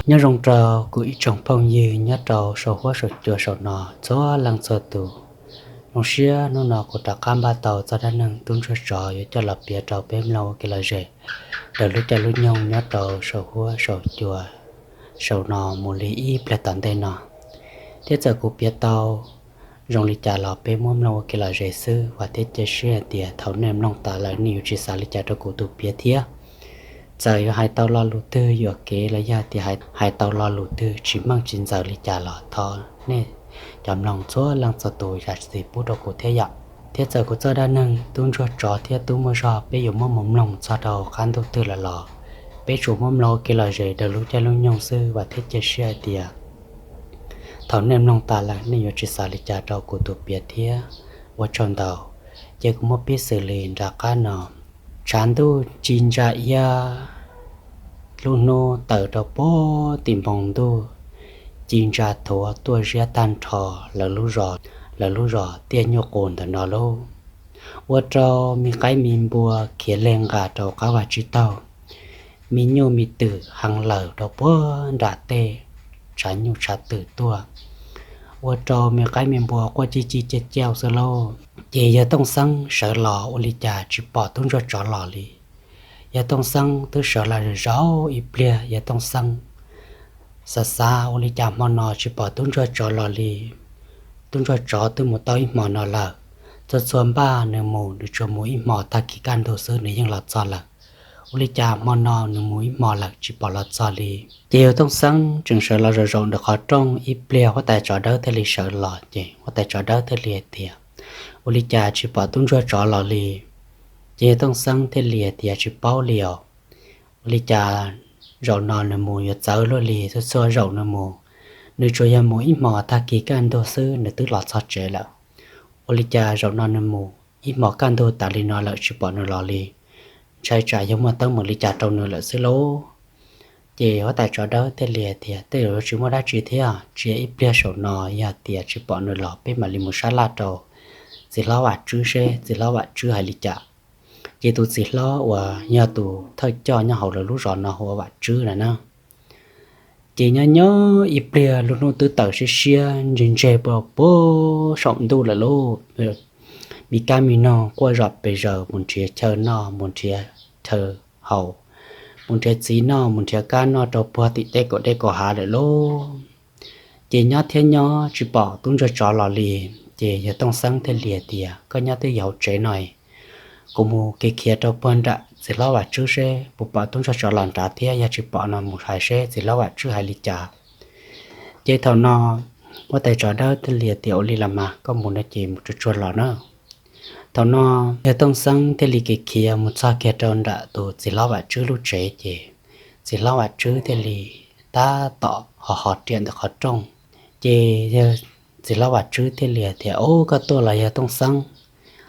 Nyob zoo rau kuv ib tsoom phooj ywg nyob rau saum huab saum cua saum no txhua leej txhua tus. Zoo siab hnub no kuv rov qab npaj tau txoj dab neeg tub ntsuag tsov yuav coj los piav rau peb mloog ua kev lom zem daws lub caij lub nyoog nyob rau saum huab saum cua saum no mus li ib pliag tom ntej no. Thiab txawm kuv piav tau zoo li cas los peb muab mloog ua kev lom zem xwb, vam thiab cia siab hais tias thaum nej mloog tas lawm nej yuav tsis xav li cas rau kuv tus piav thiab. Txawm yuav hais tau lo lus twg yuam kev los yog tias hais tau lo lus twg tsis meej tsis ntxaws li cas los thov nej cov mloog txhua leej txhua tus zam txim pub rau kuv thiab yom. Thiab txawm kuv txoj dab neeg tub ntsuag tsov thiab tub muaj zog peb yuav muab mus mloog txog rau qab ntuj twg lawm los peb tsuas muab mloog ua kev lom zem daws lub caij lub nyoog xwb, vam thiab cia siab hais tias thaum nej mloog tas lawm nej yuav tsis xav li cas rau kuv tus piav thiab. Ua tsaug ntau. Ces kuv muab pib xws li nram qab no. Tshav ntuj ci ntsa iab, lub hnub tawm rau puag tim npoo ntuj, ci ntsa thuav tuaj ziab tag nrho lawv lub zos, lawv lub zos tiaj nyuj qus ntawm no lauj. Ua rau me qaib me npua khiav leg nqa rau qab vaj tsib taug, me nyuj me twm hee lawm rau puag nram tej tshav nyuj tshav twm tuaj, ua rau me qaib me npua quaj ci ci ciaj ciaj xwb lauj. Ces yawg Tooj Xeeb sawv los ua li cas tsis pom tub ntsuag tsov los li. Yawg Tooj Xeeb twb sawv los zaum ib pliag, yawg Tooj Xeeb xav xav ua li cas hmo no tsis pom tub ntsuag tsov los li. Tub ntsuag tsov twb mus tau ib hmo no lawm, txhua txhua npaj nws mus nws tsuas mus ib hmo, tag kis kaj ntug xwb nws yeej los txog lawm. Ua li cas hmo no nws mus ib hmo lawm tsis pom los txog li. Ces yawg Tooj Xeeb tseem sawv los zaum zaum ntawm qhov rooj ib pliag, huab tais tsov dawb thiaj li sawv los. Ces huab tais tsov dawb thiaj li hais tias, ua li cas tsis pom tub ntsuag tsov los li. Ces yawg Tooj Xeeb thiaj li hais tias, tsis paub li os. Ua li cas zaum no nws mus yuav txawv luaj li, txhua txhua zaum nws mus, nws tsuas yog mus ib hmo, tag kis kaj ntug xwb nws twb los txog tsev lawm. Ua li cas zaum no nws mus ib hmo kaj ntug tas li no lawm tsis pom nws los li. Ntshai tsam yog muaj teeb meem li cas rau nws lawm xwb lauj. Ces huab tais tsov dawb thiaj li hais tias, tej zaum yuav tsis muaj dab tsi thiab, cia ib pliag saum no yog tias tsis pom nws los peb mam li mus sab laj rau txiv hlob Vam Tswb seb txiv hlob Vam Tswb hais li cas. Ces tus txiv hlob uas yog tus thawj coj nyob hauv lawv lub zos no hu ua Vam Tswb na na. Ces nyob nyob ib pliag lub hnub twb tawm siab siab ntseg ntseg puag saum ntuj lawm lauj. Me kab me noog quaj zom pes zaws mus nrhiav chaw noj, mus nrhiav chaw haus, mus nrhiav txiv noj, mus nrhiav kab noj rau puag tim tej kaum dej kaum hav lawm lauj. Ces nyob thiab nyob tsis pom tub ntsuag tsov los li. Ces yawg Tooj Xeeb thiaj li hais tias, koj nyob twj ywm hauv tsev no, kuv mus kev khiav rau puag nram txiv hlob Vam Tswb seb puas pom tub ntsuag tsov los nrad thiab, yog tsis pom no mus hais seb txiv hlob Vam Tswb hais li cas. Ces thaum no huab tais tsov dawb thiaj li hais tias, ua li los mas koj mus no ces mus tsuag tsuag los na. Thaum no yawg Tooj Xeeb thiaj li kev khiav mus txog kiag rau nram tus txiv hlob Vam Tswb lub tsev. Ces txiv hlob Vam Tswb thiaj li tab tom ho ho riam ntawm qhov rooj. Ces yawg txiv hlob Vam Tswb thiaj li hais tias, ub, koj tuaj los yawg Tooj Xeeb?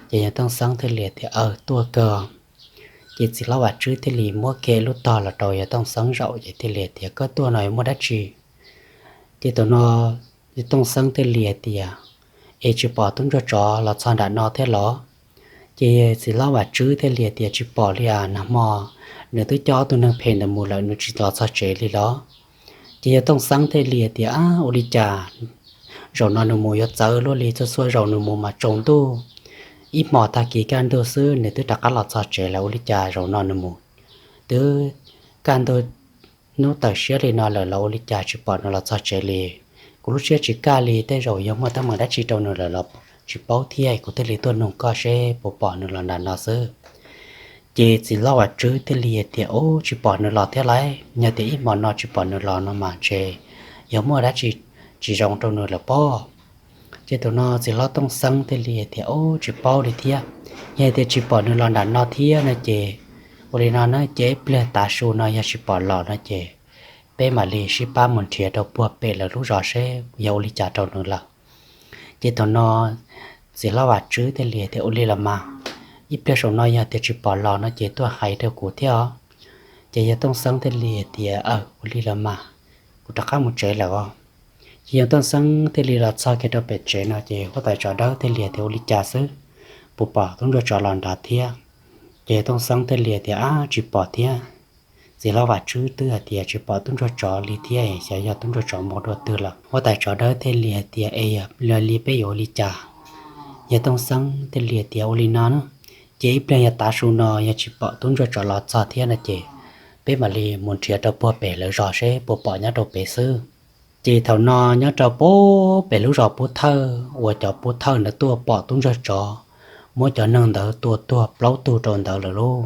Ces yawg Tooj Xeeb thiaj li hais tias, aw, tuaj kawg. Ces txiv hlob Vam Tswb thiaj li muab kiag lub tog los rau yawg Tooj Xeeb zaum, ces thiaj li hais tias, koj tuaj no yuav muaj dab tsi? Ces thaum no yawg Tooj Xeeb thiaj li hais tias, es tsis pom tub ntsuag tsov los txog nram no thiab los? Ces txiv hlob Vam Tswb thiaj li hais tias, tsis pom li as, nag hmo nws twb coj ob tug neeg phem ntawd mus lawm nws tsis los txog tsev li los? Ces yawg Tooj Xeeb thiaj li hais tias, ab, ua li cas zaum no nws mus yuav txawv luaj li, txhua txhua zaum nws mus mas tsaus ntuj, ib hmos tag kis kaj ntug xwb nws twb rov qab los txog tsev lawm, ua li cas zaum no nws mus twb kaj ntug hnub tawm siab li no lawm los ua li cas tsis pom nws los txog tsev li. Kuv lub siab tsis kaj li, tej zaum yog muaj teeb meem dab tsi rau nws lawm los tsis paub thiab, kuv thiaj li tuaj nug koj seb puas pom nws los nram no xwb. Ces txiv hlob Vam Tswb thiaj li hais tias, ub, tsis pom nws los thiab lauj, yog tias ib hmos no tsis pom nws los no mas ntshe yog muaj dab tsi tsis zoo rau nws lawm pob. Ces thaum no txiv hlob Tooj Xeeb thiaj li hais tias, ub, tsis paub li thiab, yog tias tsis pom nws los nram no thiab no ces ua li no na, ces ib pliag tav su no yog tsis pom los no ces peb mam li sib pab mus nrhiav rau puag pem lawv lub zos seb yog ua li cas rau nws lawm. Ces thaum no txiv hlob Vam Tswb thiaj li tias, ua li los mas, ib pliag saum no yog tias tsis pom los no ces tuaj hais rau kuv thiab os. Ces yawg Tooj Xeeb thiaj li tias, aw, ua li los mas, kuv rov qab mus tsev lawm os. Ces yawg Tooj Xeeb thiaj li los txog kiag rau pem tsev no ces huab tais tsov dawb thiaj li tias, ua li cas xwb, puas pom tub ntsuag tsov los nrad thiab? Ces yawg Tooj Xeeb thiaj li tias, ab, tsis pom thiab. Txiv hlob Vam Tswb twb hais tias tsis pom tub ntsuag tsov li thiab, xyov yog tub ntsuag tsov mus dua twg lawm. Huab tais Tsov Dawb thiaj li hais tias, Es yog li peb yuav ua li cas? Yawg Tooj Xeeb thiaj li hais tias, Ua li no na, ces ib pliag yog tav su no yog tsis pom tub ntsuag tsov los txog thiab no ces peb mam li mus nrhiav rau puag pem lawv zos seb puas pom nyob rau pem xwb. Ces thaum no nyob rau puag pem lub zos Pub Thawj uas cov Pub Thawj ntawd tuaj pom tub ntsuag tsov muab cov neeg ntawd tua tuag plaub tug rau ntawd lawm lauj.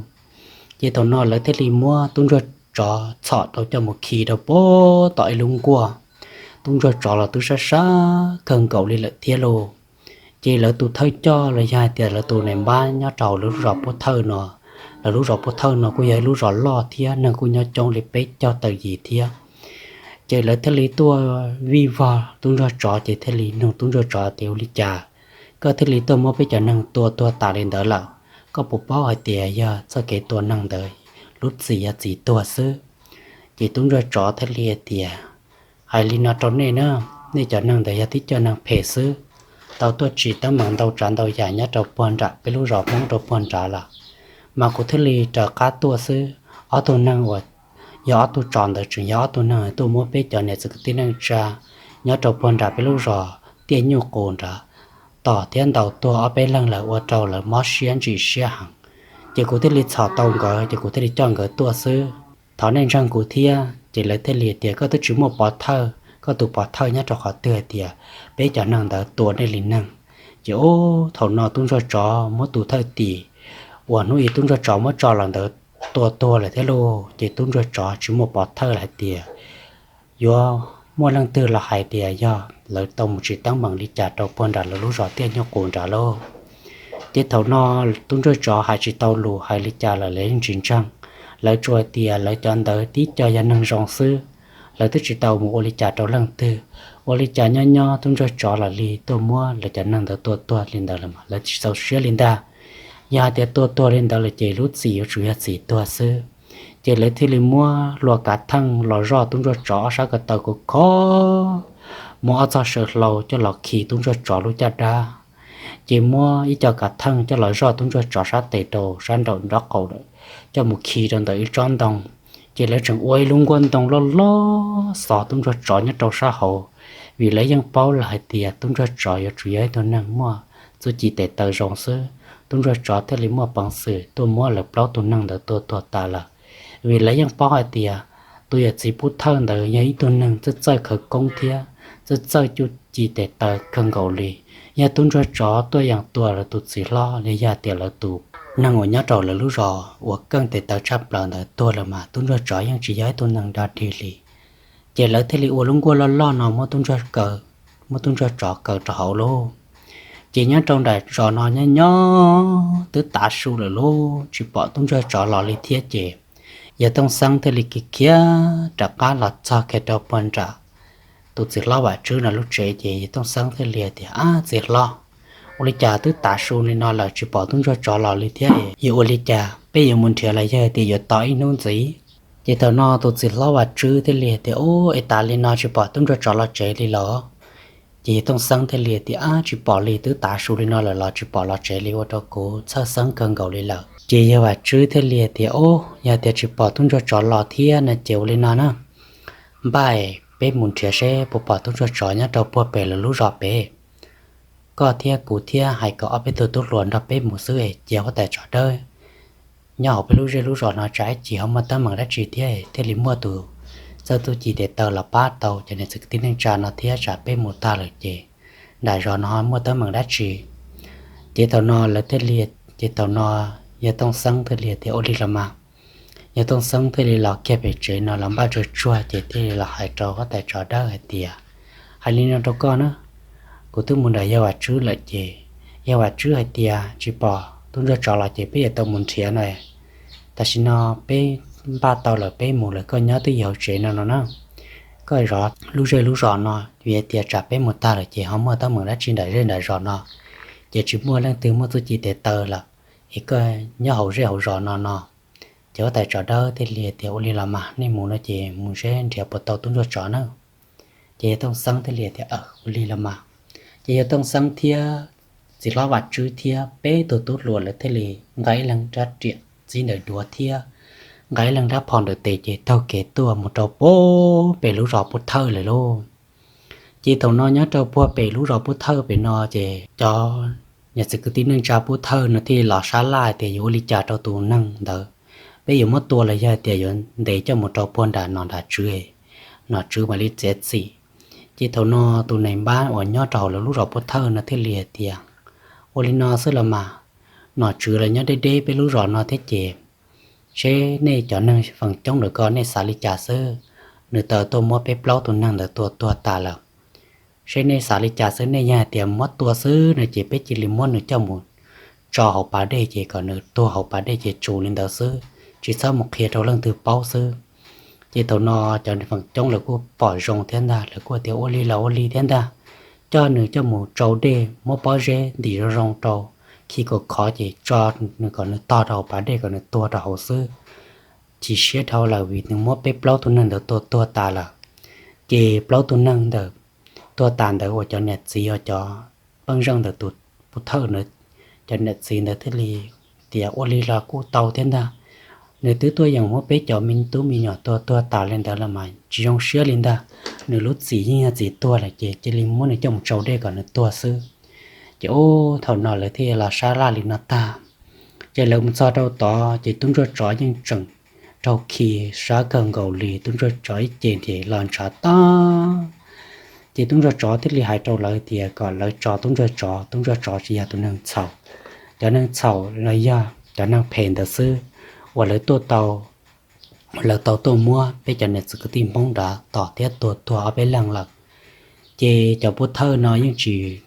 Ces thaum no lawv thiaj li muab tub ntsuag tsov txhom rau coj mus khi rau puag tom ib lub nkuaj. Tub ntsuag tsov los twb sab sab kawg nkaus li lawm thiab lauj. Ces lawv tus thawj coj los yog hais tias lawv tus nais npab nyob rau hauv lawv lub zos Pub Thawj no, lawv lub zos Pub Thawj no kuj yog ib lub zos loj thiab neeg kuj nyob coob li peb caug tawm yim thiab. Ces lawv thiaj li tuaj vij vog tub ntsuag tsov ces thiaj li nug tub ntsuag tsov tias, Ua li cas koj thiaj li tuaj muab peb cov neeg tua tuag tas li ntawd lawm? Koj puas paub hais tias yog txoj kev tua neeg ntawd lub txim yog txim tuag xwb? Ces tub ntsuag tsov thiaj li hais tias, Hais li no rau nej na, nej cov neeg ntawd yog tib cov neeg phem xwb, tau tuaj tsim teeb meem ntau tsav ntau yam nyob rau puag nram peb lub zos Hmoob rau puag nrad lawm, mas kuv thiaj li raws qab tuaj xwb. Ob tug neeg uas yog ob tug tsov ntawd tseem yog ob tug neeg tuaj muab peb cov niam txiv kwv tij neej tsa nyob rau puag nram peb lub zos Tiaj Nyuj Qus nrad tom thiab ntaus tuag ob peb leeg lawm ua rau lawv mob siab ntsim siab heev. Ces kuv thiaj li txhom tau nkawd ces kuv thiaj li coj nkawd tuaj xwb. Thov nej ntseeg kuv thiab. Ces lawv thiaj li tias, Koj twb tsis muaj pov thawj, koj tus pov thawj nyob rau qhov twg hais tias peb cov neeg ntawd tua nej li neeg? Ces ub, thaum no tub ntsuag tsov muab tus thawj tim uas hnub ib tub ntsuag tsov muab tso los ntawd tua tuag lawm thiab lauj. Ces tub ntsuag tsov tsis muaj pov thawj los hais tias yuav muaj leej twg los hais tias yog lawv tau mus tsim teeb meem li cas rau puag nram lawv lub zos Tiaj Nyuj Qus nrad lauj. Ces thaum no tub ntsuag tsov hais tsis tau lus hais li cas lawm lawv yeej tsis ntseeg. Lawv tsuas tias lawv cov ntawd tib co yog neeg zoo xwb, lawv twb tsis tau mus ua li cas rau leej twg. Ua li cas nyob nyob tub ntsuag tsov los li tuaj muab lawv cov neeg ntawd tua tuag li ntawd lawm mas lawv tsis txaus siab li ntag. Yog hais tias tua tuag li ntawd lawm ces lub txim yuav tsum yog txim tuag xwb. Ces lawv thiaj li muab hlua kav theej los zoj tub ntsuag tsov ob sab ko taw khov khov, muab ob txoj saw hlau coj los khi tub ntsuag tsov lub caj dab. Ces muab ib co kav theej coj los zoj tub ntsuag tsov sab tes rau sab nraum nraub qaum lawm, coj mus khi rau ntawm ib tsob ntoo. Ces lawv tseem ua ib lub nkuaj ntoo loj loj xov tub ntsuag tsov nyob rau sab hauv, vim lawv yeej paub lawm hais tias tub ntsuag tsov yuav tsum yog ib tug neeg muaj txuj ci tes taw zoo xwb, tub ntsuag tsov thiaj li muaj peev xwm tuaj muab lawv plaub tug neeg ntawd tua tuag tas lawm. Vim lawv yeej paub hais tias tus yawm txiv Pub Thawj ntawd yog ib tug neeg txawj txawj khawv koob thiab txawj txawj txuj ci tes taw kawg nkaus li. Yog tub ntsuag tsov tuaj yeem tua lawv tus txiv hlob los yog tias lawv tus neeg uas nyob rau lawv lub zos uas keej tes taw tshaj plaws ntawd tuag lawm mas tub ntsuag tsov yeej tsis yog ib tug neeg dog dig li. Ces lawv thiaj li ua lub nkuaj loj loj no muab tub ntsuag kaw, muab tub ntsuag tsov kaw rau hauv lauj. Ces nyob rau nram zos no nyob nyob twb tav su lawm lauj, tsis pom tub ntsuag tsov los li thiab ces yawg Tooj Xeeb thiaj li khiav khiav rov qab los txog kiag rau puag nram tus txiv hlob Vam Tswb no lub tsev. Ces yawg Tooj Xeeb thiaj li tias, Ab txiv hlob, ua li cas twb tav su li no lawm tsis pom tub ntsuag tsov los li thiab, yuav ua li cas? Peb yuav mus nrhiav los yog tias yuav tos ib hnub ntxiv? Ces thaum no tus txiv hlob Vam Tswb thiaj li tias, Ub, es tas li no tsis pom tub ntsuag tsov los tsev li los? Ces yawg Tooj Xeeb thiaj li tias, Ab tsis pom li, twb tav su li no lawm los tsis pom los tsev li ua rau kuv txhawj xeeb kawg nkaus li lawm. Ces yawg Vam Tswb thiaj li tias, Ub, yog tias tsis pom tub ntsuag tsov los thiab no ces ua li no na, npaj peb mus nrhiav seb puas pom tub ntsuag tsov nyob rau puag pem lawv lub zos pem. Koj thiab kuv thiab hais kom ob peb tug tub hluas nrog peb mus xwb es cia huab tais Tsov Dawb nyob hauv peb lub zej lub zos no tsam ib chim ho muaj teeb meem dab tsi thiab thiaj li muaj tus txawj txuj ci tes taw los pab tau cov niam txiv kwv tij neej tsa no thiab tsam peb mus tag lawm ces nram zos no muaj teeb meem dab tsi. Ces thaum no lawv thiaj li, ces thaum no yawg Tooj Xeeb thiaj li tias, Ua li los mas. Yawg Tooj Xeeb thiaj li los kiag pem tsev no los npaj tsuag tsuag ces thiaj li los hais rau huab tais Tsov Dawb hais tias, Hais li no rau koj na, kuv twb mus nrog yawg Vam Tswb lawm ces yawg Vam Tswb hais tias tsis pom tub ntsuag tsov los ces peb yuav tau mus nrhiav no. Tam sim no peb npaj tau lawm peb mus lawm, koj nyob twj ywm hauv tsev no no na. Koj zov lub zej lub zos no vim hais tias tsam peb mus tag lawm ces ho muaj teeb meem dab tsi nram zej nram zos no ces tsis muaj leej twg muaj txuj ci tes taw lawm, es koj nyob hauv zej hauv zos no no. Ces huab tais Tsov Dawb thiaj li tias, Ua li los mas, nej mus no ces mus seb nrhiav puas tau tub ntsuag tsov na. Ces yawg Tooj Xeeb thiaj li tias, Ua li los mas. Ces yawg Tooj Xeeb thiab txiv hlob Vam Tswb thiab peb tug tub hluas lawv thiaj li nqa ib leeg rab riam txib ntawm duav thiab nqa ib leeg rab phom ntawm tes ces taug kev tuaj mus rau puag pem lub zos Pub Thawj lawm lauj. Ces thaum no nyob rau puag pem lub zos Pub Thawj pem no ces cov niam txiv kwv tij neej tsa Pub Thawj no thiaj los sab laj tias yuav ua li cas rau tus neeg ntawd, peb yuav muab tua los yog tias yuav ntes coj mus rau puag nram nom nram tswv, nom tswv mam li txiav txim. Ces thaum no tus nais npab uas nyob rau hauv lawv lub zos Pub Thawj no thiaj li hais tias, ua li no xwb los mas, nom tswv los nyob deb deb peb lub zos no thiab ces seb nej cov neeg feem coob lawm ko nej xav li cas xwb. Nws tau tuaj muab peb plaub tus neeg ntawd tua tuag tas lawm. Seb nej xav li cas xwb, nej yog hais tias muab tua xwb no ces peb cia li muab nws coj mus tso hauv pas dej ces kom nws tuag hauv pas dej ces tsum li ntawd xwb, tsis txhob mus qhia rau leej twg paub xwb. Ces thaum no cov feem coob lawv kuj pom zoo thiab ntag, lawv kuj tias ua li los ua li thiab ntag, coj nws coj mus tsau dej muab pob zeb ntim zoo zoo rau, khi kom khov ces tso nws kom nws tog rau hauv pas dej kom nws tuag rau hauv xwb. Chim siab dhau lawm vim nws muab peb plaub tug neeg ntawd tua tuag tas lawm. Ces plaub tug neeg ntawd tuag tas ntawd uas cov niam txiv uas cov pej xeem ntawm tus pov thawj ntawd, cov niam txiv ntawd thiaj li tias ua li los kuj tau thiab ntag, nws twb tuaj yeem muab peb cov me tub me nyuam tua tuag tas li ntawd los mas tsis zoo siab li ntag, nws lub txim yeej yog txim tuag lawm ces cia li muab nws coj mus tsau dej kom nws tuag xwb. Ces ub thaum no lawv thiaj los sab laj li no tag. Ces lawv mus txog rau tod ces tub ntsuag tsov yeej tseem raug khi sab kawg nkaus li, tub ntsuag tsov ib ce nrhiav los ntshav tag. Ces tub ntsuag tsov thiaj li hais rau lawv tias kom lawv tso tub ntsuag tsov, tub ntsuag tsov tsis yog tus neeg txhaum, cov neeg txhaum los yog cov neeg phem ntawd xwb, uas lawv tuaj tau, lawv tau tuaj muab peb cov niam txiv kwv tij Hmoob nrad tom thiab tua tuag ob peb leeg lawm. Ces cov pov thawj no yeej tsis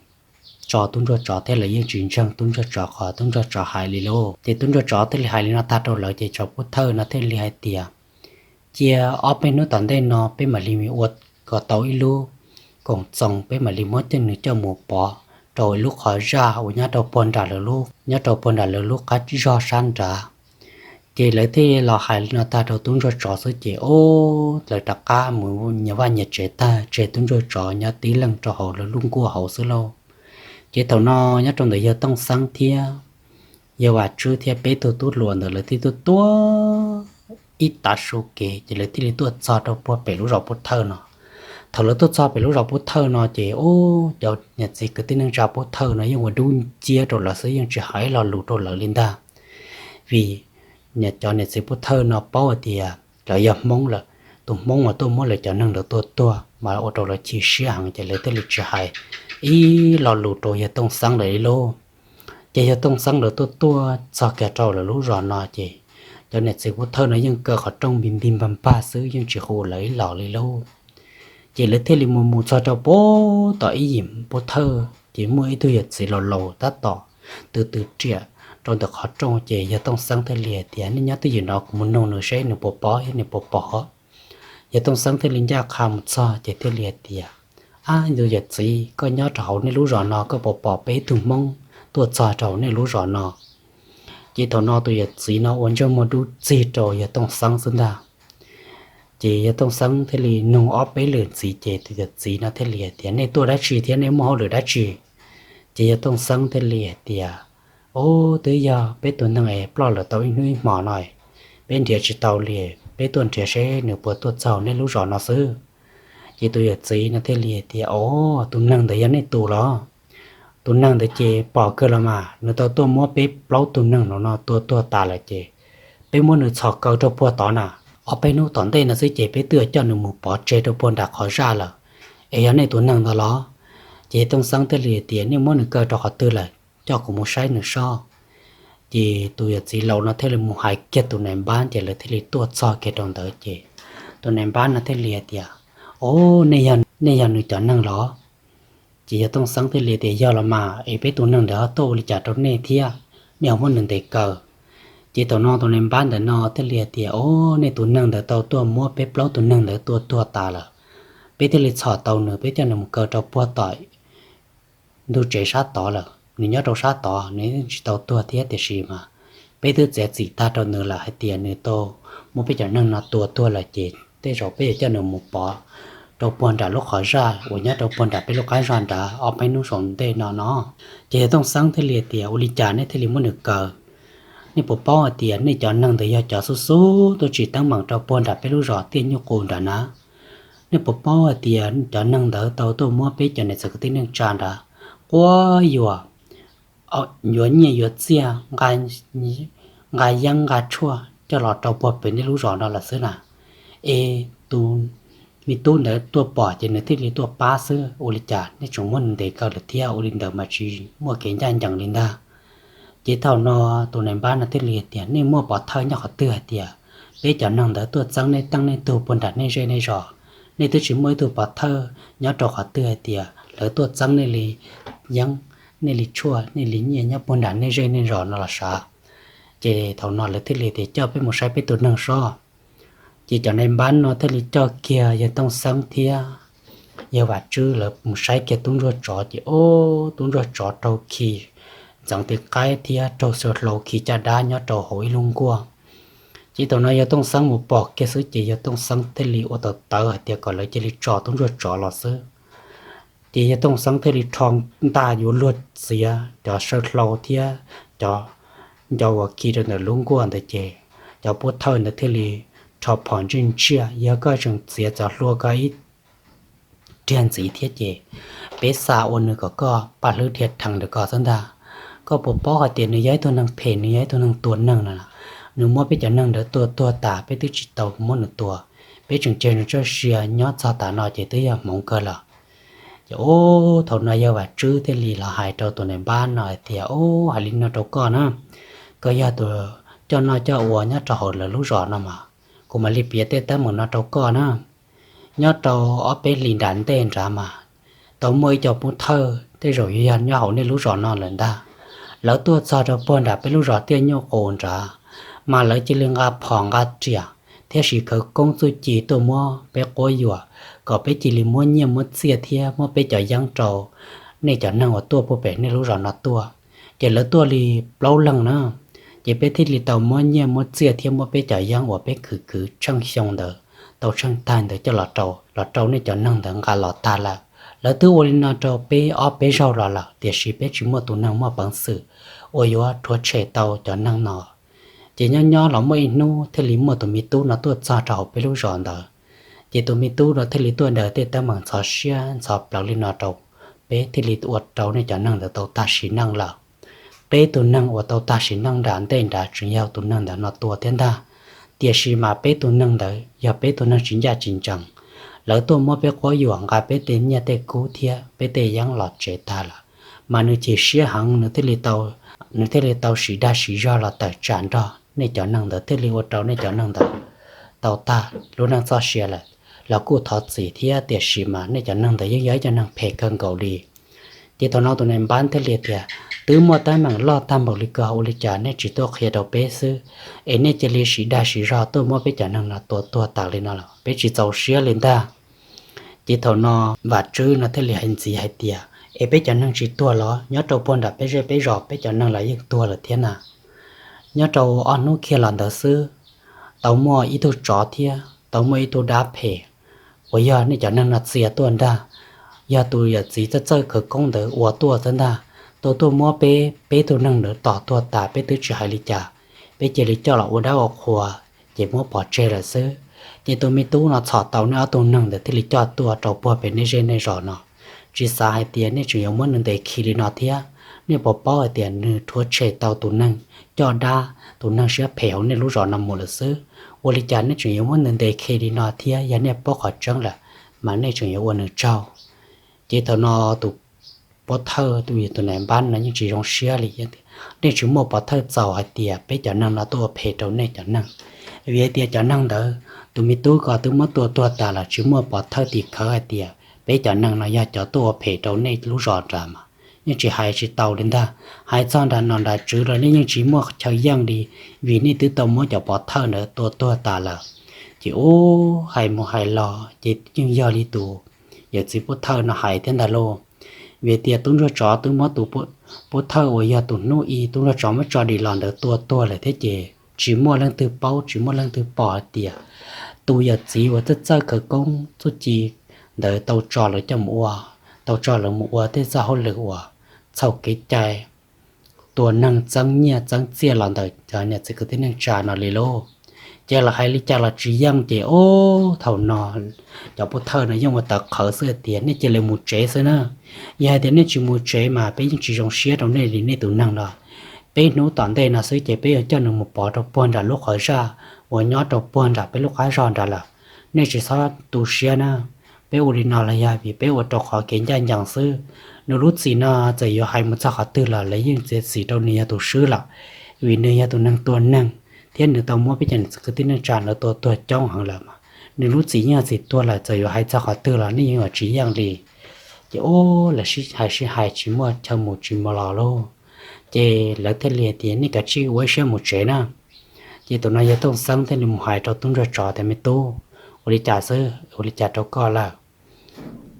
tso tub ntsuag tsov thiab lawv yeej tsis ntseeg tub ntsuag tsov qhov tub ntsuag tsov hais li lauj. Ces tub ntsuag tsov thiaj li hais li no tag rau lawv ces cov pov thawj no thiaj li hais tias cia ob peb hnub tom ntej no peb mam li ua kom tau ib lub koom txoos, peb mam li muab coj nws coj mus pov rau ib lub qhov zaj uas nyob rau puag nram lawv lub, nyob rau puag nram lawv lub qab zog sab nrad. Ces lawv thiaj los hais li no tag rau tub ntsuag tsov xwb ces ub lawv rov qab mus nyias vaj nyias tsev tag tseg tub ntsuag tsov nyob tib leeg rau hauv lawv lub nkuaj hauv xwb lauj. Ces thaum no nyob rau ntawm yawg Tooj Xeeb thiab yawg Vam Tswb thiab peb tug tub hluas ntawd lawv thiaj tuaj tuaj ib tav su kev ces lawv thiaj li tuaj txog rau puag pem lub zos pov thawj no. Thaum lawv tuaj txog pem lub zos pov thawj no ces ub cov niam txiv kwv tij neej tsa pov thawj no yeej ua dub nciab rau lawv xwb yeej tsis hais lo lus rau lawv li ntag. Vim cov niam txiv pov thawj no paub hais tias lawv yog Hmoob lawm, tus Hmoob uas tuaj muab lawv cov neeg ntawd tua tuag mas ua rau lawv chim siab heev ces lawv thiaj li tsis hais ib lo lus rau yawg Tooj Xeeb lawv li lauj. Ces yawg Tooj Xeeb lawv tuaj tuaj txog kiag rau lawv lub zos no ces cov niam txiv pov thawj no yeej kaw qhov rooj npig npig npag npag xwb yeej tsis hu lawv ib los li lauj. Ces lawv thiaj li mus mus txog rau puag tom ib yim pov thawj ces muaj ib tug yawm txiv laus laus tab tom tw tw riam rau ntawm qhov rooj ces yawg Tooj Xeeb thiaj li hais tias nej nyob twj ywm no kuv mus nug nws seb nws puas pom thiab nws puas pom. Yawg Tooj Xeeb thiaj li ncaj qha mus txog ces thiaj li hais tias ab tus yawm txiv, koj nyob rau hauv nej lub zos no koj puas pom peb ib tug Hmoob tuaj txog rau hauv nej lub zos no? Ces thaum no tus yawm txiv no ua ntsej muag dub txig rau yawg Tooj Xeeb xwb ntag. Ces yawg Tooj Xeeb thiaj li nug ob peb lwm ntxiv ces tus yawm txiv no thiaj li hais tias nej tuaj dab tsi thiab nej muaj hauj lwm dab tsi? Ces yawg Tooj Xeeb thiaj li hais tias ub twb yog peb tus neeg es ploj lawm tau ib hnub ib hmo no, peb nrhiav tsis tau li, peb tuaj nrhiav seb nws puas tuaj txog nej lub zos no xwb. Ces tus yawm txiv no thiaj li hais tias o, tus neeg ntawd yog nej tus los? Tus neeg ntawd ces pom kawg los mas, nws tau tuaj muab peb plaub tug neeg no no tua tuag tas lawm ces peb muab nws txhos kaw rau puag tod na, ob peb hnub tom ntej no xwb ces peb twb coj nws mus pov tseg rau puag nram qhov zaj lawm. Es yog nej tus neeg ntawd los? Ces yawg Tooj Xeeb thiaj li hais tias nej muab nws kaw rau qhov twg lawm, coj kuv mus saib nws soj. Ces tus yawm txiv laus no thiaj li mus hais kiag tus nais npab ces lawv thiaj li tuaj txog kiag rau ntawd ces tus nais npab no thiaj li hais tias o, nej yog nws cov neeg los? Ces yawg Tooj Xeeb thiaj li tias yog los mas, es peb tus neeg ntawd tuaj ua li cas rau nej thiab nej ho muab nws ntes kaw? Ces thaum no tus nais npab ntawm no thiaj li hais tias o, nej tus neeg ntawd tau tuaj muab peb plaub tus neeg ntawd tua tuag tas lawm, peb thiaj li txhom tau nws, peb coj nws mus kaw rau puag tom ntug tsev sab tod lawm, nws nyob rau sab tod nws tsis tau tuag thiab tiam sis mas peb twb txiav txim tag rau nws lawm hais tias nws tau muab peb cov neeg no tua tuag lawm ces tej zaum peb yuav coj nws mus pov rau puag nram lub qhov zaj uas nyob rau puag nram peb lub qab zog nrad ob peb hnub saum ntej no no. Ces yawg Tooj Xeeb thiaj li tias ua li cas nej thiaj li muab nws kaw? Nej puas paub hais tias nej cov neeg ntawd yog cov xub xub tuaj tsim teeb meem rau puag nram peb lub zos Tiaj Nyuj Qus nrad na? Nej puas paub hais tias cov neeg ntawd tau tuaj muab peb cov niam txiv kwv tij neej tsa nrad quab yuam, yuav nyiaj yuav txiaj, nqa yeeb nqa tshuaj coj los rau puag pem nej lub zos no lawm xwb na? Es tus me tub ntawd tuaj pom ces nws thiaj li tuaj pab xwb, ua li cas nej tseem muab nws ntes kaw lawm thiab? Ua li ntawd mas tsis muaj kev ncaj ncees li ntag. Ces thaum no tus nais npab no thiaj li hais tias, nej muaj pov thawj nyob qhov twg hais tias peb cov neeg ntawd tuaj txeeb nej teej nej tug puag nram nej zej nej zos? Nej twb tsis muaj ib tug pov thawj nyob rau qhov twg hais tias lawv tuaj txeeb nej li yeeb, nej li tshuaj, nej li nyiaj nyob puag nram nej zej nej zos no los sav? Ces thaum no lawv thiaj li tias, coj peb mus saib peb tus neeg sob. Ces cov nais npab no thiaj li coj kiag yawg Tooj Xeeb thiab yawg Vam Tswb lawv mus saib kiag tub ntsuag tsov, ces ob tub ntsuag tsov raug khi ntxeev tis qaib thiab raug xyaw hlau khi caj dab nyob rau hauv ib lub nkuaj. Ces thaum no yawg Tooj Xeeb mus pom kiag xwb ces yawg Tooj Xeeb thiaj li ua tau tawv hais tias kom lawv cia li tso tub ntsuag tsov los xwb. Ces yawg Tooj Xeeb thiaj li rho ntaj yuav luag txiav cov saw hlau thiab cov nco uas khi rau ntawm lub nkuaj ntawd, ces cov pov thawj ntawd thiaj li rho phom ntsej ntsiaj, yog koj tseem txiav txov hlua koj ib riag ntxiv thiab ces peb xa ua nws kom koj paj hlwb dhia rhees rau koj xwb ntag. Koj puas paub hais tias nws yog ib tug neeg phem, nws yog ib tug neeg tua neeg no, nws muab peb cov neeg ntawd tua tuag tas, peb twb tsis tau muab nws tua, peb tseem tseg nws txoj sia nyob txog tav no ces twb yog hmoov kawg lawm. Ces ub, thaum no yawg Vam Tswb thiaj li los hais rau tus nais npab no hais tias, ub, hais li no rau koj na, koj yog tus coj noj coj ua nyob rau hauv lawv lub zos no mas, kuv mam li piav tej teeb meem no rau koj na. Nyob rau ob peb hlis nram ntej nrad mas tau muaj ib co pov thawj tej zaum yog nyob hauv nej lub zos no lawm ntag. Lawv tuaj txog rau puag nram peb lub zos Tiaj Nyuj Qus nrad, mas lawv cia li nqa phom nqa riam thiab siv khawv koob txuj ci tuaj muab peb quab yuam, kom peb cia li muab nyiaj muab txiaj thiab muab peb cov yeeb rau nej cov neeg uas tuaj puag pem nej lub zos no tuaj. Ces lawv tuaj li plaub leeg na, ces peb thiaj li tau muab nyiaj muab txiaj thiab muab peb cov yeeb uas peb khwv khwv tsheej xyoo ntawd tau tsheej tag ntawd coj los rau, los rau nej cov neeg ntawd nqa los tag lawm. Lawv twb ua li no rau peb ob peb zaug los lawm, tiam sis peb tsis muaj tus neeg muaj peev xwm uas yuav rhuav tshem tau cov neeg no. Ces nyob nyob los muaj ib hnub thiaj li muaj tus me tub no tuaj txog rau hauv peb lub zos ntawd. Ces tus me tub no thiaj li tuaj daws tej teeb meem ntxhov siab ntxhov plawv li no rau peb, thiaj li ua rau nej cov neeg ntawd tau tag sim neej lawm. Peb tus neeg uas tau tag sim neej nram ntej nrad tseem yog tus neeg ntawd no tua thiab ntag. Tiam sis mas peb tus neeg ntawd yog peb tus neeg tsis ncaj tsis ncees. Lawv tuaj muab peb quab yuam, nqa peb tej nyiaj tej kub thiab peb tej yeeb los tsev tag lawm, mas nws chim siab heev, nws thiaj li tau siv dag siv zog los tawm tsam nrog nej cov neeg ntawd, thiaj li ua rau nej cov neeg ntawd tau tag lub neej txoj sia lawm. Los kuj thov txim thiab, tiam sis mas nej cov neeg ntawd yeej yog ib cov neeg phem kawg nkaus li. Ces thaum no tus nais npab thiaj li tias, twb muaj teeb meem loj tag npaum li ko, ua li cas nej tsis tuaj qhia rau peb xwb, es nej cia li siv dag siv zog tuaj muab peb cov neeg no tua tuag tas li no los peb tsis txaus siab li ntag. Ces thaum no Vam Tswb no thiaj li hais ntxiv hais tias, es peb cov neeg tsis tuag los? Nyob rau puag nram peb zej peb zos peb cov neeg los yeej tuag lawm thiab na. Nyob rau ob hnub kiag los ntawd xwb, tau muaj ib tug tsov thiab tau muaj ib tug dab phem uas yog nej cov neeg no txia tuaj ntag. Yog tus yawm txiv txawj txawj khawv koob ntawd ua tuaj xwb ntag. Tau tuaj muab peb, peb tug neeg ntawd tom tuag tas, peb twb tsis hais li cas, peb cia li coj los ua dab ua qhua, ces muab pov tseg lawm xwb. Ces tus me tub no txhom tau nej ob tug neeg ntawd thiaj li coj tuaj rau puag pem nej zej nej zos no, tsis xav hais tias nej tseem yuav muab nws ntes khi li no thiab. Nej puas paub hais tias nws rhuav tshem tau tus neeg coj dab, tus neeg siab phem hauv nej lub zos no mus lawm xwb? Ua li cas nej tseem yuav muab nws ntes khi li no thiab? Yog nej paub qhov tseeb lawm, mas nej tseem yuav ua nws tsaug. Ces thaum no tus pov thawj, tus nais npab no yeej tsis zoo siab li. Nej tsis muaj pov thawj txaus hais tias peb cov neeg no tuaj ua phem rau nej cov neeg, vim hais tias cov neeg ntawd, tus me tub ko twb muab tua tuag tas los tsis muaj pov thawj tim khawv hais tias peb cov neeg no yog cov tuaj ua phem rau nej lub zos nrad mas yeej tsis hais tsis tau li ntag. Hais txog nram nom nram tswv los nej yeej tsis muaj chaw yeej li, vim nej twb tau muab cov pov thawj ntawd tua tuag tas lawm. Ces ub, hais mus hais los ces yeej yog li tus yawm txiv pov thawj no hais thiab ntag lauj. Vim tias tub ntsuag tsov twb muab tus pov thawj uas yog tus hnub i tub ntsuag tsov muab tso dim los ntawd tua tuag lawm thiab ces tsis muaj leej twg paub, tsis muaj leej twg pom hais tias tus yawm txiv uas txawj txawj khawv koob txuj ci ntawd tau tso lawv coj mus ua, tau tso lawv mus ua tej txoj hauj lwm uas txhaum kev cai, tua neeg txeeb nyiaj txeeb txiaj los ntawm cov niam txiv kwv tij neej tsa no li lauj. Ces lawv hais li cas los tsis yeej ces ub thaum no cov pov thawj no yeej ua tawv qhawv xwb tias nej cia li mus tsev xwb na. Yog hais tias nej tsis mus tsev mas peb yeej tsis zoo siab rau nej li nej tus neeg no. Peb hnub tom ntej no xwb ces peb yuav coj nws mus pov rau puag nram lub qhov zaj uas nyob rau puag nram peb lub qab zog nrad lawm. Nej tsis txhob tu siab na. Peb ua li no los yog vim peb ua rau qhov kev ncaj ncees xwb. Nws lub txim no txawm yuav hais mus txog qhov twg los lawv yeej txiav txim rau nws yog tus swb lawm, vim nws yog tus neeg tua neeg thiab nws tau muab peb cov niam txiv kwv tij neej tsa ntawd tua tuag coob heev lawm. Nws lub txim yeej yog txim tuag lawm, txawm yuav hais txog qhov twg los nej yeej yuav tsis yeej li. Ces ub lawv sib hais sib hais tsis muaj chaw mus tsis mus los lauj. Ces lawv thiaj li tias nej kav tsij ua ib siab mus tsev na. Ces thaum no yawg Tooj Xeeb thiaj li mus hais rau tub ntsuag tsov tias me tub, ua li cas xwb, ua li cas rau koj lawm?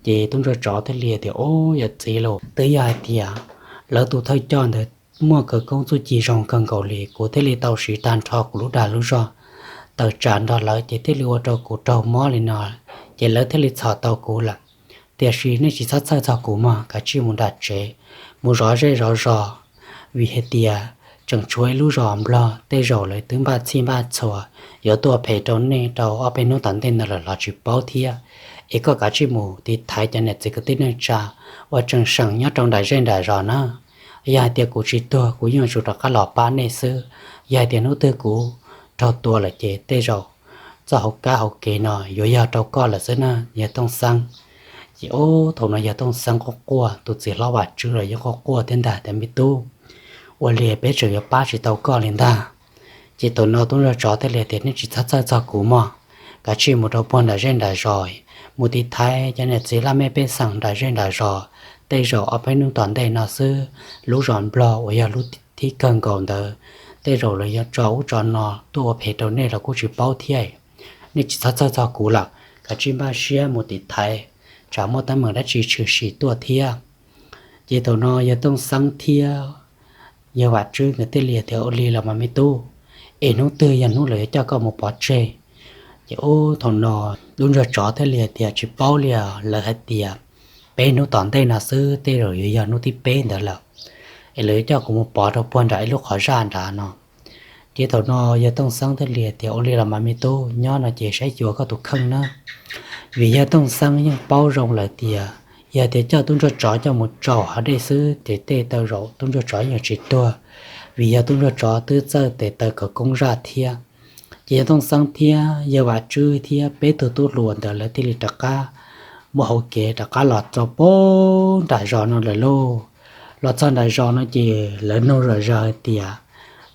Ces tub ntsuag tsov thiaj li tias ub yawm txiv lauj, twb yog hais tias lawv tus thawj coj ntawd muaj khawv koob txuj ci zoo kawg nkaus li, kuv thiaj li tau siv tag nrho kuv lub dag lub zog tawm tsam nrog lawv ces thiaj li ua rau kuv raug mob li no, ces lawv thiaj li txhom tau kuv lawm. Tiam sis nej tsis txhob txhawj txog kuv mog, kav tsij mus nram tsev, mus zov zej zov zos, vim hais tias tseem tshuav ib lub zos nplog tej zaum lawv twb npaj txhij npaj txhua yuav tuaj phem rau nej rau ob peb hnub tom ntej ntawd lawm los tsis paub thiab. Es koj kav tsij mus tiv thaiv cov niam txiv kwv tij neej tsa uas tseem seem nyob rau nram zej nram zos na. Yog hais tias kuv tsis tuag kuv yeej yuav tsum rov qab los pab nej xwb. Yog hais tias hnub twg kuv raug tua lawm ces tej zaum txoj hauv kab hauv kev no yuav yog rau koj lawm xwb na yawg Tooj Xeeb. Ces ub thaum no yawg Tooj Xeeb quaj quaj, tus txiv hlob Vam Tswb los yeej quaj quaj thiab ntag tias me tub, ua li peb tseem yuav pab tsis tau koj li ntag. Ces thaum no tub ntsuag tsov thiaj li tias nej tsis txhob txhawj txog kuv mog, kav tsij mus rau puag nram zej nram zos, mus tiv thaiv cov niam txiv laj mej pej xeem nram zej nram zos, tej zaum ob peb hnub tom ntej no xwb lub zos nplog uas yog lub thib kawg nkaus ntawd tej zaum lawv yuav tso ub tso no tuaj ua phem rau nej los kuj tsis paub thiab. Nej tsis txhob txhawj txog kuv lawm, kav tsij npaj siab mus tiv thaiv, tsam muaj teeb meem dab tsi tshwm sim tuaj thiab. Ces thaum no yawg Tooj Xeeb thiab yawg Vam Tswb nkawd thiaj li tias ua li los mas me tub, es hnub twg yog hnub lawv yuav coj koj mus pov tseg? Ces ub thaum no tub ntsuag tsov thiaj li tias tsis paub li os, lawv hais tias peb hnub tom ntej no xwb tej zaum yuav yog hnub thib peb ntawd lawm, es lawv yuav coj kuv mus pov rau puag nram ib lub qhov zaj nrad no. Ces thaum no yawg Tooj Xeeb thiaj li tias ua li los mas me tub, nyob no ces saib xyuas koj tus kheej na. Vim yawg Tooj Xeeb yeej paub zoo lawm tias yog tias coj tub ntsuag tsov coj mus tsaum hav dej xwb ces tej zaum tub ntsuag tsov yeej tsis tuag, vim yog tub ntsuag tsov twb txawj tes taw khawv koob zaj thiab. Ces yawg Tooj Xeeb thiab yawg Vam Tswb thiab peb tug tub hluas ntawd lawv thiaj li rov qab muaj hauv kev rov qab los txog puag nram zos no lawm lauj. Los txog nram zos no ces lawv nug zom zaws hais tias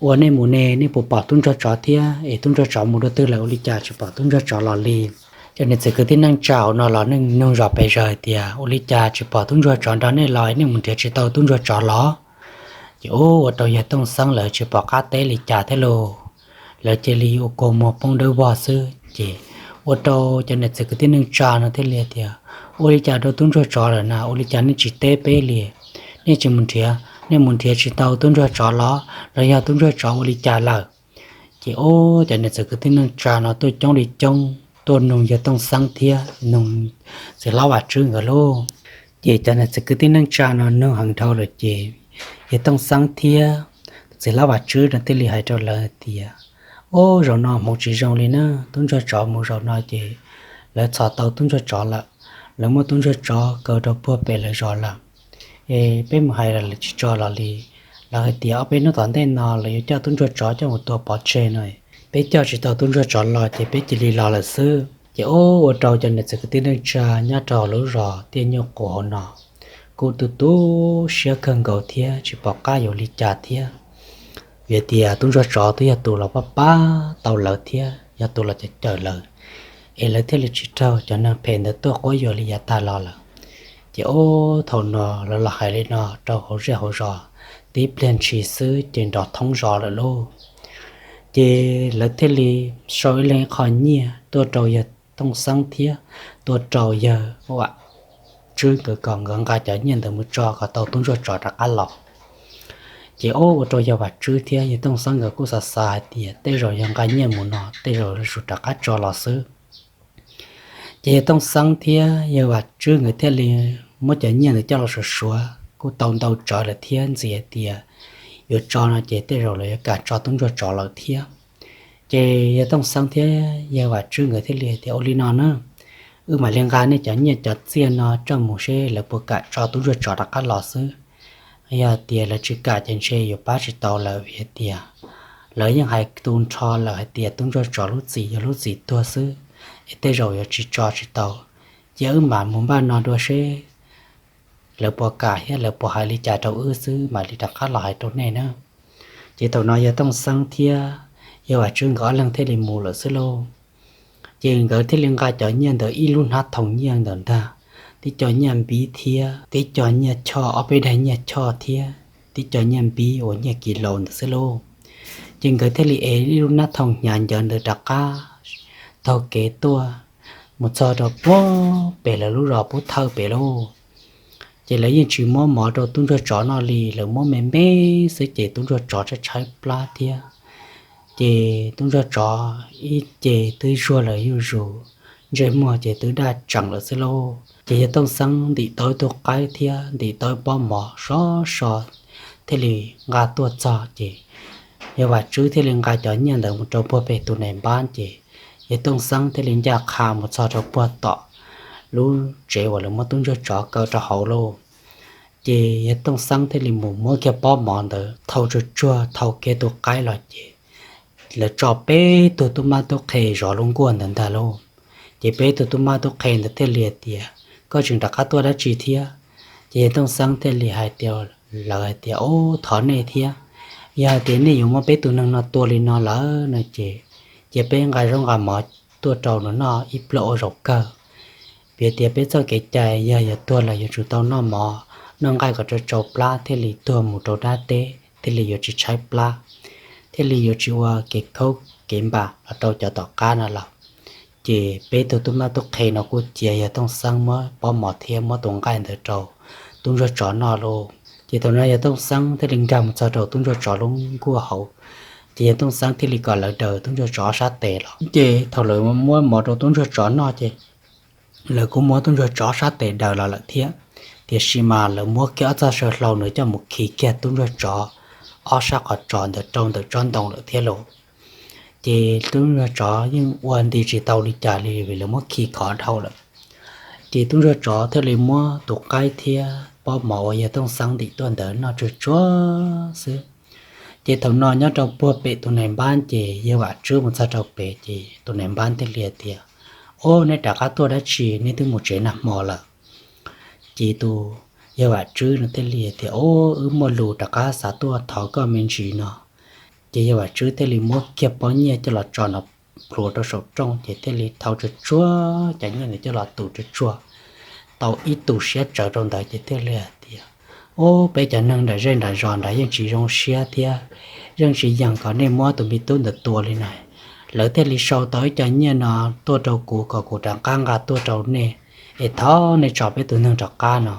ua nej mus ne nej puas pom tub ntsuag tsov thiab, es tub ntsuag tsov mus rau twg lawm ua li cas tsis pom tub ntsuag tsov los li? Cov niam txiv kwv tij neej tsa hauv no los nug zom pes zaws hais tias ua li cas tsis pom tub ntsuag tsov nrog nej los, nej mus nrhiav tsis tau tub ntsuag tsov los? Ces ub ua rau yawg Tooj Xeeb lawv tsis pom qab teb li cas thiab lauj. Lawv cia li ua kua muag poob dawb vog xwb ces ua rau cov niam txiv kwv tij neej tsa no thiaj li tias ua li cas rau tub ntsuag tsov lawm na, ua li cas nej tsis teb peb li? Nej tsis mus nrhiav, nej mus nrhiav tsis tau tub ntsuag tsov los, los yog tub ntsuag tsov ua li cas lawm? Ces ub cov niam txiv kwv tij neej tsa no tuaj coob li coob tuaj nug yawg Tooj Xeeb thiab nug txiv hlob Vam Tswb nkawd lauj. Ces cov niam txiv kwv tij neej tsa no nug heev dhau lawm ces yawg Tooj Xeeb thiab txiv hlob Vam Tswb no thiaj li hais rau lawv hais tias ub zaum no hmoov tsis zoo li na, tub ntsuag tsov mus zaum no ces lawv txhom tau tub ntsuag tsov lawm, lawv muab tub ntsuag tsov kaw rau puag pem lawv zos lawm. Es peb mus hais los lawv tsis tso los li. Lawv hais tias ob peb hnub tom ntej no lawv yuav coj tub ntsuag tsov coj mus tua pov tseg no, peb coj tsis tau tub ntsuag tsov los ces peb cia li los lawm xwb. Ces ub ua rau cov niam txiv kwv tij neej tsa nyob rau lub zos Tiaj Nyuj Qus hauv no kuj tu tu siab kawg nkaus thiab tsis pom qab yuav li cas thiab. Vim tias tub ntsuag tsov twb yog tus los pab pab tau lawv thiab yog tus los cawm cawm lawv, es lawv thiaj li tsis raug cov neeg phem ntawd tuaj quab yuam li yav tag los lawm. Ces ub thaum no lawv los hais li no rau hauv zej hauv zos, tib pliag ntshis xwb ces nrov thoob zos lawm lauj. Ces lawv thiaj li sau ib leeg ib qho nyiaj tuaj rau yawg Tooj Xeeb thiab tuaj rau yawg Vam Tswb nkawd kom nkawd nqa cov nyiaj ntawd mus tso kom tau tub ntsuag tsov rov qab los. Ces ub ua rau yawg Vam Tswb thiab yawg Tooj Xeeb nkawd kuj xav xav hais tias tej zaum yog nqa nyiaj mus no tej zaum yuav tsum rov qab tso los xwb. Ces yawg Tooj Xeeb thiab yawg Vam Tswb nkawd thiaj li muab cov nyiaj ntawd coj los suav suav kuj tau ntau tsawv lawm thiab ntxiv hais tias yuav tso no ces tej zaum lawv yuav kam tso tub ntsuag tsov lawm thiab. Ces yawg Tooj Xeeb thiab yawg Vam Tswb nkawd thiaj li tias, Ua li no na, wb mam li nqa nej cov nyiaj cov txiaj no coj mus seb lawv puas kam tso tub ntsuag tsov rov qab los xwb. Yog tias lawv tsis kam ces ntshe yuav pab tsis tau lawv vim hais tias lawv yeej hais tu nrho lawm hais tias tub ntsuag tsov lub txim yog lub txim tuag xwb, es tej zaum yuav tsis tso tsis tau. Cia wb mam mus npaj no dua seb lawv puas kam thiab lawv puas hais li cas rau wb xwb mam li rov qab los hais rau nej na. Ces thaum no yawg Tooj Xeeb thiab yawg Vam Tswb nkawd ob leeg thiaj li mus lawm xwb lauj. Ces nkawd thiaj li nqa cov nyiaj ntawd ib lub hnab thoom nyiaj ntawd ntag, tib co nyiaj npib thiab tib co nyiaj choj, ob peb daim nyiaj choj thiab tib co nyiaj npib uas nyiaj kis laus ntawd xwb lauj. Ces nkawd thiaj li ev ib lub hnab thoom hnyav ncawv ntawd rov qab taug kev tuaj mus txog rau puag pem lawv lub zos Pub Thawj pem lauj. Ces lawv yeej tsis muab mov rau tub ntsuag tsov noj li, lawv muab me me xwb ces tub ntsuag tsov tshaib tshaib plab thiab. Ces tub ntsuag tsov ib ce twb zuag lawm zuj zus, ntsej muag ces twb daj tseem lawm xwb lauj. Ces yawg Tooj Xeeb ntim tau ib tug qaib thiab ntim tau ib pob mov sov so thiaj li nqa tuaj txog ces yawg Vam Tswb thiaj li nqa cov nyiaj ntawd mus rau puag pem tus nais npab ces yawg Tooj Xeeb thiaj li ncaj qha mus txog rau puag tom lub tsev uas lawv muab tub ntsuag tsov kaw rau hauv lauj. Ces yawg Tooj Xeeb thiaj li mus muab kiag pob mov ntawd thau tsuag tsuag thau kiag tus qaib los ces lawv tso peb tug tub mab tub qhe zov lub nkuaj ntawd ntag lauj. Ces peb tug tub mab tub qhe ntawd thiaj li hais tias, Koj tseem rov qab tuaj dab tsi thiab? Ces yawg Tooj Xeeb thiaj li hais tias, lawv hais tias, Ub, thov nej thiab, yog hais tias nej yuav muab peb tus neeg no tua li no lawm no ces cia peb nqa zaub nqa mov tuaj rau nws noj ib pluag ua zaum kawg. Vim tias peb txoj kev cai yog yuav tuag los yuav tsum tau noj mov noj nqaij kom tsau tsau plab thiaj li tuag mus rau dab teb thiaj li yuav tsis tshaib plab, thiaj li yuav tsis ua kev khaub kev npam los rau cov tom qab no lawm. Ces peb tug tub mab tub qhe no kuj cia yawg Tooj Xeeb muab pob mov thiab muab tus nqaij ntawd rau tub ntsuag tsov noj lauj. Ces thaum no yawg Tooj Xeeb thiaj li nkag mus txog rau tub ntsuag tsov lub nkuaj hauv, ces yawg Tooj Xeeb thiaj li kom lawv daws tub ntsuag tsov ob sab tes los. Ces thaum lawv muab mov rau tub ntsuag tsov noj ces lawv kuj muab tub ntsuag tsov ob sab tes daws los lawm thiab, tiam sis mas lawv muab kiag ob txoj saw hlau ntawd coj mus khi kiag tub ntsuag tsov ob sab qhov tsos ntawd rau ntawm tsob ntoo lawm thiab lauj. Ces tub ntsuag tsov yeej ua nti tsis tau li cas li vim lawv muab khi khov dhau lawm. Ces tub ntsuag tsov thiaj li muab tus qaib thiab pob mov uas yawg Tooj Xeeb ntim tuaj ntawd noj tsuag tsuag xwb. Ces thaum no nyob rau puag pem tus nais npab ces yawg Vam Tswb mus txog rau pem ces tus nais npab thiaj li tias, Ub, neb rov qab tuaj dab tsi, neb twb mus tsev nag hmo lawm? Ces tus yawg Vam Tswb no thiaj li tias, Ub, wb muaj lus rov qab xav tuaj thov koj me ntsis no. Ces yawg Vam Tswb thiaj li muab kiag pob nyiaj coj los tso nov plhuav rau saum rooj ces thiaj li thau tsuag tsuag cov nyiaj ntawd coj los tu tsuag tsuag tau ib tus siab tsawv rau ntawd ces thiaj li hais tias, Ub, peb cov neeg nram zej nram zos nrad yeej tsis zoo siab thiab yeej tsis yeem kom nej muab tus me tub ntawd tua li na. Lawv thiaj li sau tau ib co nyiaj no tuaj rau kuv kom kuv rov qab nqa tuaj rau nej, es thov nej tso peb tus neeg rov qab no.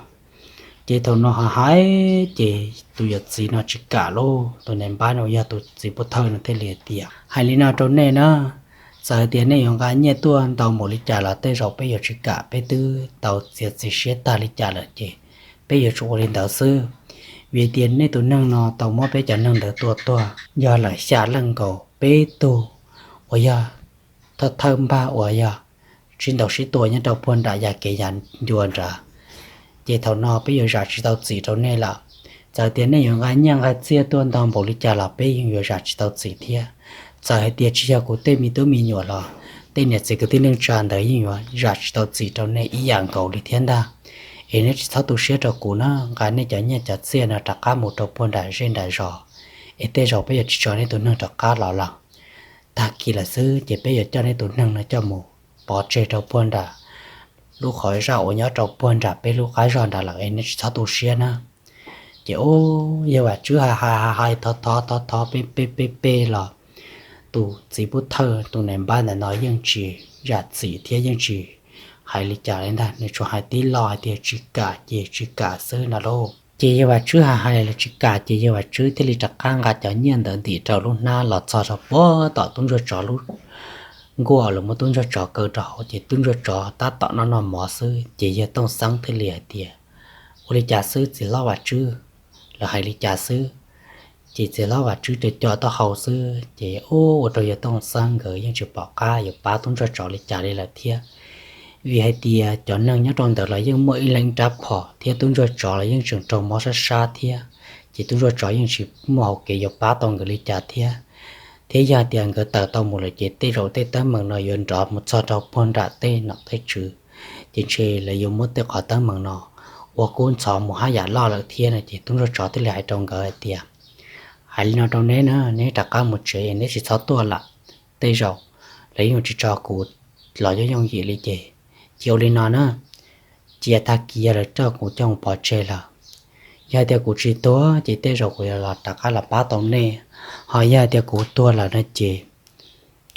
Ces thaum no ho hais ces tus yawm txiv no tsis kam lauj. Tus nais npab no yog tus txiv pub thawj no thiaj li tias, Hais li no rau nej na, txawm tias nej yuav nqa nyiaj tuaj ntau npaum li cas los tej zaum peb yuav tsis kam, peb twb tau txiav txim siab tag li cas lawm ces peb yuav tsum ua li ntawd xwb. Vim tias nej tus neeg no tau muab peb cov neeg ntawd tua tuag yog lawm xya leej nkaus, peb tug uas yog thawj thawj npag uas yog sib ntaus sib tua nyob rau puag nram yam kev yav ncua nrad. Ces thaum no peb yuav zam tsis tau txim rau nej lawm. Txawm tias nej yuav nqa nyiaj nqa txiaj tuaj ntau npaum li cas los peb yeej yuav zam tsis tau txim thiab. Txawm hais tias tsis yog kuv tej me tub me nyuam los tej niam txiv kwv tij neej tsa ntawd yeej yuav zam tsis tau txim rau nej ib yam nkaus li thiab ntag. Es nej tsis txhob tu siab rau kuv na, nqa nej cov nyiaj cov txiaj no rov qab mus rau puag nram zej nram zos, es tej zaum peb yuav tsis tso nej tus neeg rov qab los lawm. Tag kis lawm xwb ces peb yuav coj nej tus neeg no coj mus pov tseg rau puag nram lub qhov zaj uas nyob rau puag nram peb lub qab zog nrad lawm, es nej tsis txhob tu siab na. Ces ub, yawg Vam Tswb hais hais hais hais thov thov thov thov pe pe pe pe los tus txiv pub thawj tus nais npab ntawm no yeej tsis zam txim thiab yeej tsis hais li cas li ntag, nws tsuas hais tib lo hais tias tsis kam ces tsis kam xwb no lauj. Ces yawg Vam Tswb hais hais los tsis kam ces yawg Vam Tswb thiaj li rov qab nqa cov nyiaj ntawd ntim rau lub hnab los txog rau puag tom tub ntsuag tsov lub nkuaj los muab tub ntsuag tsov kaw rau hauv ces tub ntsuag tsov tab tom noj noj mov xwb ces yawg Tooj Xeeb thiaj li hais tias, Ua li cas xwb txiv hlob Vam Tswb? Lawv hais li cas xwb? Ces txiv hlob Vam Tswb co co taub hau xwb ces ua rau yawg Tooj Xeeb nkawd yeej tsis pom qab yuav pab tub ntsuag tsov li cas li lawm thiab. Vim hais tias cov neeg nyob rau ntawd los yeej muaj ib leeg rab phom thiab tub ntsuag tsov los yeej tseem raug mob sab sab thiab, ces tub ntsuag tsov yeej tsis muaj hauv kev yuav pab tau nkawd li cas thiab. Thiab yog hais tias nkawd tawm tau mus lawm ces tej zaum tej teeb meem no yuav nrov mus txog rau puag nram tej nom tej tswv, ces ntshe lawv yuav muab tej qhov teeb meem no ua kub ntxhov mus haj yam loj lawm thiab no. Ces tub ntsuag tsov thiaj li hais rau nkawd hais tias, hais li no rau neb na, neb rov qab mus tsev, neb tsis txhob tuaj lawm. Tej zaum lawv yeej tsis tso kuv los yooj yooj yim li ces, cia ua li no na, cia tag kis yog lawv coj kuv coj mus pov tseg lawm, yog hais tias kuv tsis tuag ces tej zaum kuv yuav los rov qab los pab tau nej, ho yog hais tias kuv tuag lawm no ces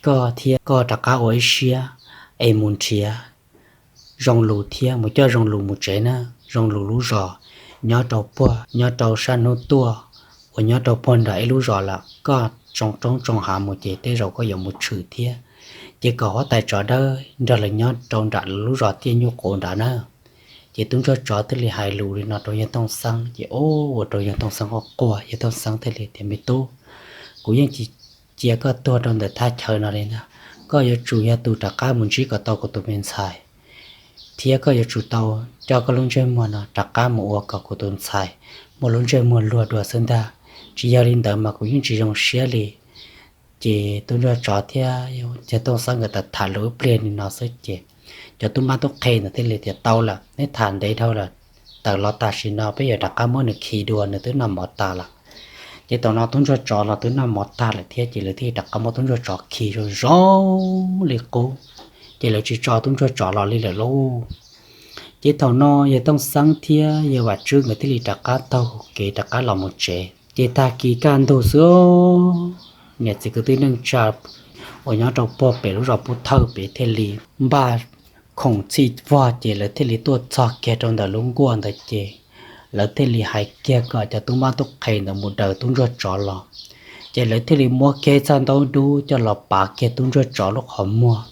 koj thiab koj rov qab ua ib siab es mus nrhiav Zoo Lus thiab mus coj Zoo Lus mus tsev na. Zoo Lus lub zos nyob rau puag, nyob rau sab hnub tuaj uas nyob rau puag nram ib lub zos lawm, koj tsoo roob tsoo hav mus ces tej zaum koj yuav mus tshwm thiab. Ces kom huab tais tsov dawb nrog lawv nyob rau nram lub zos tiaj nyuj quav nrad na. Ces tub ntsuag tsov thiaj li hais lus li no rau yawg Tooj Xeeb ces ua rau yawg Tooj Xeeb quaj quaj, yawg Tooj Xeeb thiaj li tias, me tub, kuv yeej tsis cia koj tuag rau ntawm thaj chaw no li ntag. Koj yuav tsum yog tus rov qab mus ntsib kom tau kuv tus me ntxhais, thiab koj yuav tsum tau coj koj lub ntsej muag no rov qab mus ua kom kuv tus ntxhais muaj lub ntsej muag luag dua xwb ntag. Tsis yog li ntawd mas kuv yeej tsis zoo siab li. Ces tub ntsuag tsov thiab yawg Tooj Xeeb nkawd tham lus ib pliag li no xwb ces cov tub mab tub qhe ntawd thiaj li tias, tau lawm, neb tham ntev dhau lawm, tawm los tam sim no peb yuav rov qab muab nws khi dua, nws twb noj mov tas lawm. Ces thaum no tub ntsuag tsov los twb noj mov tag lawm thiab ces lawv thiaj rov qab muab tub ntsuag tsov khi zoo zoo li qub, ces lawv tsis tso tub ntsuag tsov los li lawm lauj. Ces thaum no yawg Tooj Xeeb thiab yawg Vam Tswb nkawd thiaj li rov qab taug kev rov qab los mus tsev. Ces tag kis kaj ntug xwb, niam txiv kwv tij neej tsa uas nyob rau puag pem lub zos Pub Thawj pem thiaj li npaj khoom txhij vog ces lawv thiaj li tuaj txog kiag rau ntawm lub nkuaj ntawd ces lawv thiaj li hais kiag kom cov tub mab tub qhe ntawd mus daws tub ntsuag tsov los. Ces lawv thiaj li muab kiag txoj ntaub dub coj los pav kiag tub ntsuag tsov lub qhov muag,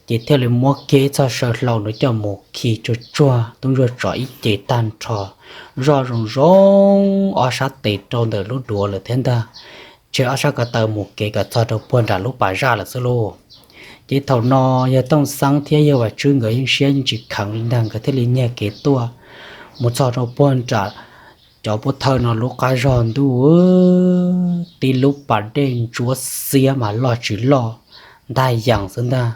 ces thiaj li muab kiag txoj saw hlau ntawd coj mus khi tsuag tsuag tub ntsuag tsov ib ce tag nrho, zoj zoo zoo ob sab tes rau ntawm lub duav lawm thiab ntag. Tseg ob sab ko taw mus kev kom txog rau puag nram lub pas zaj lawm xwb lauj. Ces thaum no yawg Tooj Xeeb thiab yawg Vam Tswb nkawd yeej siab yeej tsis kheev li ntag, nkawd thiaj li nyiag kev tuaj mus txog rau puag nram cov Pub Thawj no lub qab zog ntuj, tib lub pas dej ntsuab xiab mas loj tsis loj, ntag yees xwb ntag.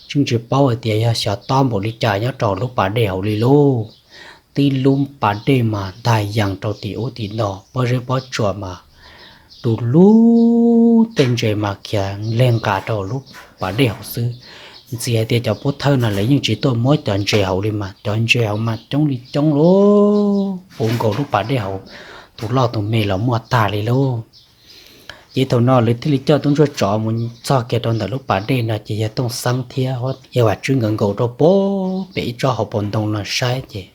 Tseem tsis paub hais tias yog xyov tob npaum li cas nyob rau lub pas dej hauv li lauj. Tib lub pas dej mas ntag yees rau tim ub tim no, pob zeb pob tsuas mas du lug, tej ntses mas khiav leg nqa rau lub pas dej hauv xwb. Ntxim hais tias cov Pub Thawj no lawv yeej tsis tuaj muab cov ntses hauv li mas cov ntses hauv mas coob li coob lauj, puv nkaus lub pas dej hauv, tus loj tus me los muaj tag li lauj. Ces thaum no lawv thiaj li coj tub ntsuag tsov mus txog kiag rau ntawm lub pas dej no ces yawg Tooj Xeeb thiab yawg Vam Tswb nkawd nkaum rau puag pem ib tsob hauv paus ntoo no saib ces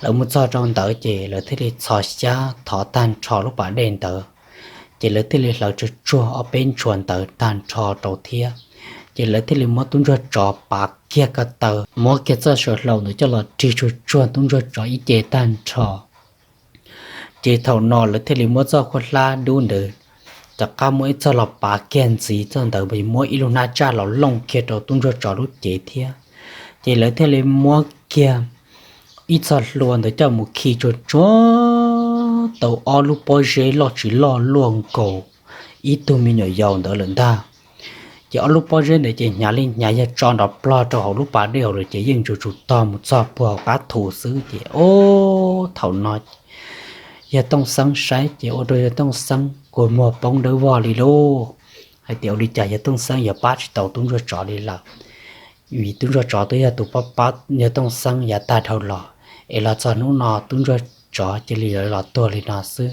lawv mus txog rau ntawd ces lawv thiaj li txhos xyab thov tag nrho lub pas dej ntawd. Ces lawv thiaj li hlawv tsuag tsuag ob peb ntshua ntawd tag nrho rau thiab. Ces lawv thiaj li muab tub ntsuag tsov pav kiag ko taw, muab kiag txoj saw hlau ntawd coj los rig tsuag tsuag tub ntsuag tsov ib ce tag nrho. Ces thaum no lawv thiaj li muab txoj khuab hlab dub ntawd rov qab muab ib txoj los pav kiag ntxiv, txoj ntawd muab ib lub hnab tsaj los looj kiag rau tub ntsuag tsov lub cev thiab. Ces lawv thiaj li muab kiag ib txoj hlua ntawd coj mus khi tsuag tsuag tau ob lub pob zeb loj tsis loj luaj nkaus ib tug me nyuam yaus ntawd lawm ntag. Ces ob lub pob zeb ntawd ces hnyav li hnyav yog tso nrov plog rau hauv lub pas dej hauv lawm ces yeej tsuas tsum tog mus txog puag hauv qab thu xwb. Ces o, thaum no yawg Tooj Xeeb saib ces ua rau yawg Tooj Xeeb kua muag poob dawb vog li lauj. Hais tias ua li cas yawg Tooj Xeeb yuav pab tsis tau tub ntsuag tsov li lawm, vim tub ntsuag tsov twb yog tus pab pab yawg Tooj Xeeb yav tag dhau los, es los txog hnub no tub ntsuag tsov cia li los tuag li no xwb.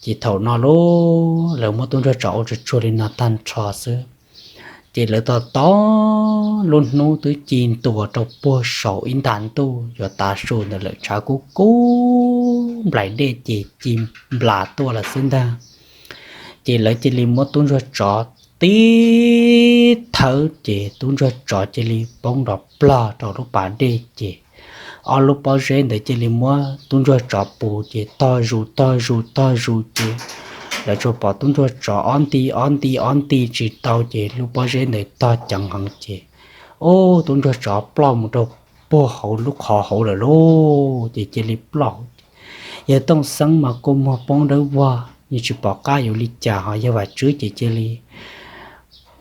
Ces thaum no lauj, lawv muab tub ntsuag tsov ua tsuag tsuag li no tag nrho xwb. Ces lawv tos tos lub hnub twb ci ntua rau puag saum ib nta ntuj yuav tav su ntawd lawm, tshav kub kub nplaim dej ces ci nplas tuaj lawm xwb ntag. Ces lawv cia li muab tub ntsuag tsov tib thawb ces tub ntsuag tsov cia li poob nrov plog rau lub pas dej ces ob lub pob zeb ntawd cia li muab tub ntsuag tsov pus ces tog zus tog zus tog zus ces lawv tsuas pom tub ntsuag tsov ob nti ob nti ob nti tsis tau ces lub pob zeb ntawd tog ceev heev ces, ub, tub ntsuag tsov ploj mus rau puag hauv lub qhov hauv lawm lauj. Ces cia li ploj. Yawg Tooj Xeeb mas kua muag poob dawb vog, yeej tsis pom qab yuav li cas, ho yawg Vam Tswb ces cia li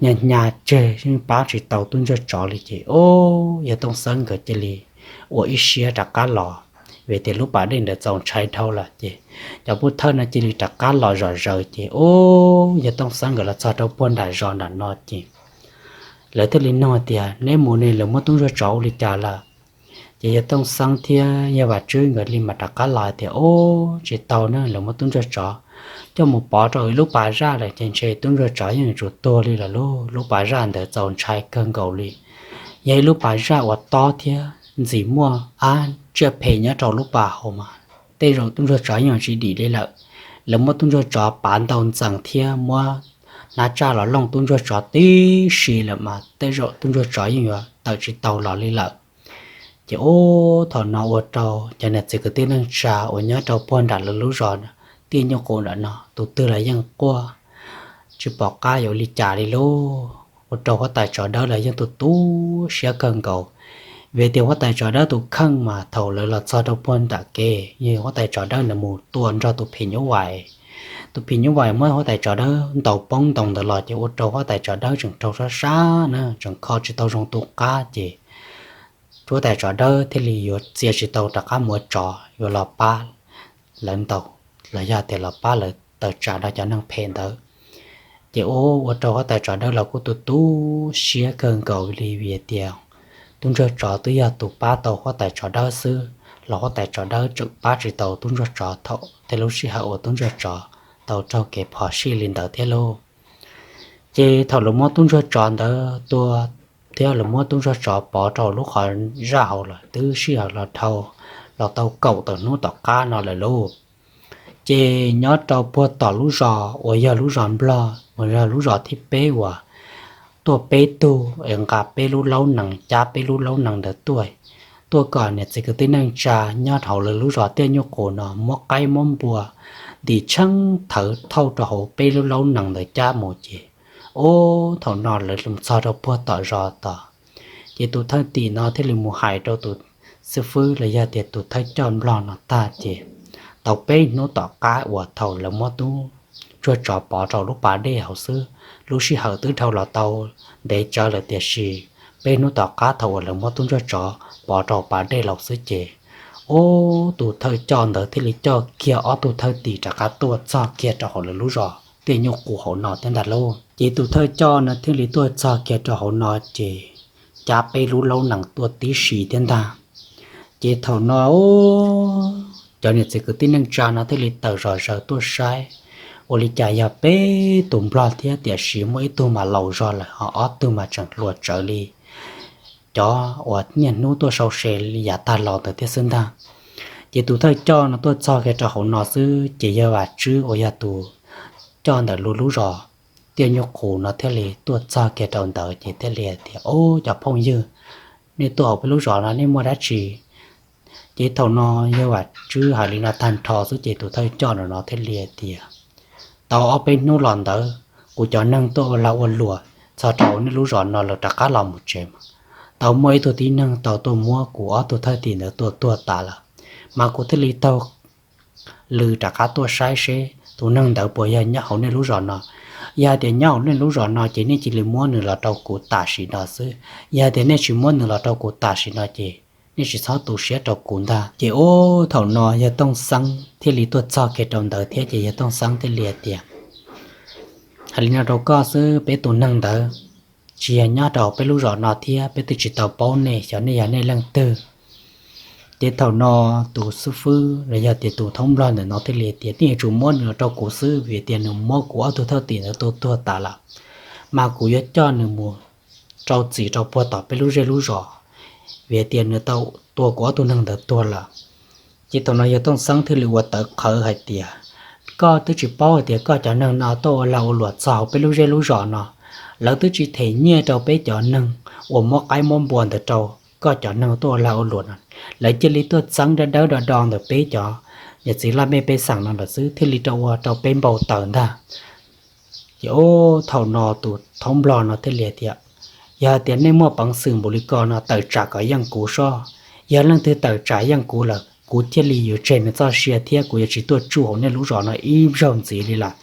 nyas nyas tseg yeej pab tsis tau tub ntsuag tsov li ces, ub, yawg Tooj Xeeb nkawd cia li ua ib siab rov qab los, vim tias lub pas dej ntawd txaus ntshai dhau lawm ces cov pov thawj no cia li rov qab los zom zaws ces, ub, yawg Tooj Xeeb nkawd los txog rau puag nram zos nram no ces lawv thiaj li nug tias, neb mus ne, lawv muab tub ntsuag tsov ua li cas lawm? Ces yawg Tooj Xeeb thiab yawg Vam Tswb nkawd li mas rov qab los tias, ub, tsis tau na, lawv muab tub ntsuag tsov coj mus pov rau ib lub pas zaj lawm ces ntshe tub ntsuag tsov yeej yuav tsum tuag li lawm lauj. Lub pas zaj ntawd txaus ntshai kawg nkaus li, yog ib lub pas zaj uas tob thiab ntxim muaj ab tsiaj phem nyob rau lub pas hauv mas tej zaum tub ntsuag tsov yeej yuav tsis dim li lawm. Lawv muab tub ntsuag tsov pav ntau ntxees thiab muab hnab tsaj los looj tub ntsuag tsov tib si lawm mas tej zaum tub ntsuag tsov yeej yuav tawm tsis tau los li lawm. Ces ub, thaum no ua rau cov niam txiv kwv tij neej tsa uas nyob rau puag nram lawv lub zos Tiaj Nyuj Qus nram no tus twg los yeej quaj tsis pom qab yuav li cas li lauj. Ua rau huab tais Tsov Dawb los yeej tu tu siab kawg nkaus, vim tias huab tais Tsov Dawb tus kheej mas thaum lawv los txog rau puag nram kev, yog huab tais Tsov Dawb ntawd mus tua nrog tus phim nyuj vais. Tus phim nyuj vais muab huab tais Tsov Dawb ntaus poob ntoo ntawd los ces ua rau huab tais Tsov Dawb tseem raug sab sab na, tseem kho tsis tau zoo tu qab ces huab tais Tsov Dawb thiaj li yuav txia tsis tau rov qab mus ua tsov yuav los pab lawv ntaus los yog tias los pab lawv tawm tsam rau cov neeg phem ntawd. Ces ua rau huab tais Tsov Dawb los kuj tu tu siab kawg nkaus li vim tias tub ntsuag tsov twb yog tus pab tau huab tais Tsov Dawb xwb los huab tais Tsov Dawb tseem pab tsis tau tub ntsuag tsov thaum tej lub sij hawm uas tub ntsuag tsov tau raug kev phom sij li ntawd thiab lauj. Ces thaum lawv muab tub ntsuag tsov ntawd tua thiab lawv muab tub ntsuag tsov pov rau lub qhov zaj hauv lawm twb sij hawm los dhau los tau kaum tawm hnub tom qab no lawm lauj. Ces nyob rau puag tom lub zos uas yog lub zos Nplog uas yog lub zos thib peb uas tuaj peb tug es nqa peb lub laub nees cab peb lub laub nees ntawd tuaj, tuaj kom niam txiv kwv tij neej tsa nyob hauv lawv lub zos Tiaj Nyuj Qus no muab qaib muab npua ntim tsheej thawv thauj rau hauv peb lub laub nees ntawd cab mus ces, ub, thaum no lawv txog rau puag tom zos tod, ces tus thawj tim no thiaj li mus hais rau tus xib fwb los yog tias tus thawj coj Nplog no tag ces tau peb hnub tom qab uas thaum lawv muab tub ntsuag tsov pov rau lub pas dej hauv xwb, lub sij hawm twb dhau los tau ntev tsawv lawm tiam sis peb hnub tom qab thaum uas lawv muab tub ntsuag tsov pov rau pas dej los xwb ces, ub, tus thawj coj ntawd thiaj li coj kiag ob tug thawj tim rov qab tuaj txog kiag rau hauv lawv lub zos Tiaj Nyuj Qus hauv no thiab ntag lauj. Ces tus thawj coj no thiaj li tuaj txog kiag rau hauv no ces cab peb lub laub nees tuaj tib si thiab ntag. Ces thaum no cov niam txiv kwv tij neej tsa no thiaj li tawm zom zaws tuaj saib, ua li cas yog peb tus Nplog thiab tiam sis muaj ib tug mas laus zog lawm ho ob tug mas tseem hluas tsawv li cov uas niaj hnub tuaj sau se yav tag los ntawd thiab xwb ntag. Ces tus thawj coj no tuaj txog kiag rau hauv no xwb ces yawg Vam Tswb uas yog tus coj ntawm lub lub zos Tiaj Nyuj Qus no thiaj li tuaj txog kiag rau ntawd ces thiaj li tias, Ob, cov phooj ywg, nej tuaj hauv peb lub zos no nej muaj dab tsi? Ces thaum no yawg Vam Tswb hais li no tag nrho xwb ces tus thawj coj no no thiaj li tias, Tau ob peb hnub los ntawd kuv cov neeg tuaj ua lag ua luam txog rau nej lub zos no lawv rov qab los mus tsev mas tau muaj ib tug tib neeg tau tuaj muab kuv ob tug thawj tim ntawd tua tuag tas lawm, mas kuv thiaj li taug lw rov qab tuaj saib seb tus neeg ntawd puas yog nyob hauv nej lub zos no. Yog hais tias nyob hauv nej lub zos no ces nej cia li muab nws los rau kuv tam sim no xwb, yog hais tias nej tsis muab nws los rau kuv tam sim no ces nej tsis txhob tu siab rau kuv ntag. Ces ub, thaum no yawg Tooj Xeeb thiaj li tuaj txog kiag rau ntawd thiab ces yawg Tooj Xeeb thiaj li tias, Hais li no rau koj xwb, peb tus neeg ntawd tsis yog nyob rau peb lub zos no thiab peb twb tsis tau paub nej, xyov nej yog nej leej twg. Ces thaum no tus xib fwb los yog tias tus thoob Nplog ntawm no thiaj li tias, Nej yuav tsum muab nws los rau kuv xwb vim tias nws muab kuv ob tug thawj tim ntawd tua tuag tas lawm, mas kuv yuav coj nws mus rau txim rau puag tom peb lub zej lub zos vim tias nws tau tua kuv ob tug neeg ntawd tuag lawm. Ces thaum no yawg Tooj Xeeb thiaj li ua tawv qhawv hais tias, Koj twb tsis paub hais tias koj cov neeg no tuaj ua lag ua luam txog hauv peb lub zej lub zos no, lawv twb tsis them nyiaj rau peb cov neeg uas muab qaib muab npua ntawd rau koj cov neeg tuaj ua lag ua luam no, lawv cia li tuaj txeeb dawb dawb do do ntawm peb cov niam txiv laj mej pej xeem no lawm xwb thiaj li rau ua rau peb npau taws ntag. Ces ub thaum no tus thaub nplog no thiaj li tias, yog hais tias nej muaj peev xwm npaum li ko no tawm tsam kom yeej kuv soj. Yog leej twg tawm tsam yeej kuv lawm kuv thiaj li yuav tseg nws txoj sia thiab kuv yuav tsis tuaj tsuj hauv nej lub zos no ib zaug ntxiv li lawm.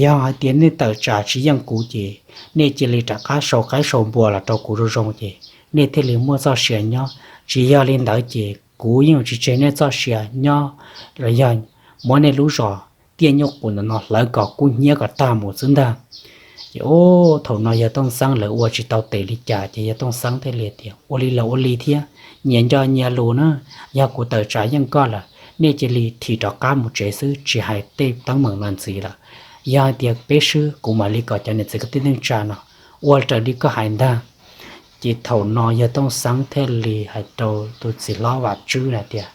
Yog hais tias nej tawm tsam tsis yeej kuv ces nej cia li rov qab sau qaib sau npua los rau kuv zoo zoo ces nej thiaj li muaj txoj sia nyob. Tsis yog li ntawd ces kuv yeej tsis tseg nej txoj sia nyob los yog muab nej lub zos tiaj nyuj qus ntawm no hlawv kom kub hnyiab kom tag mus xwb ntag. Ces ub thaum no yawg Tooj Xeeb lawv ua tsis tau tes li cas ces yawg Tooj Xeeb thiaj li tias, ua li los ua li thiab, nyias nco nyias lus na. Yog kuv tawm tsam yeej koj lawm nej cia li thim rov qab mus tsev xwb tsis hais tej teeb meem no ntxiv lawm. Yog hais tias peb swb kuv mam li kom cov niam txiv kwv tij neej tsa no ua raws li koj hais ntag. Ces thaum no yawg Tooj Xeeb thiaj li hais rau tus txiv hlob Vam Tswb hais tias,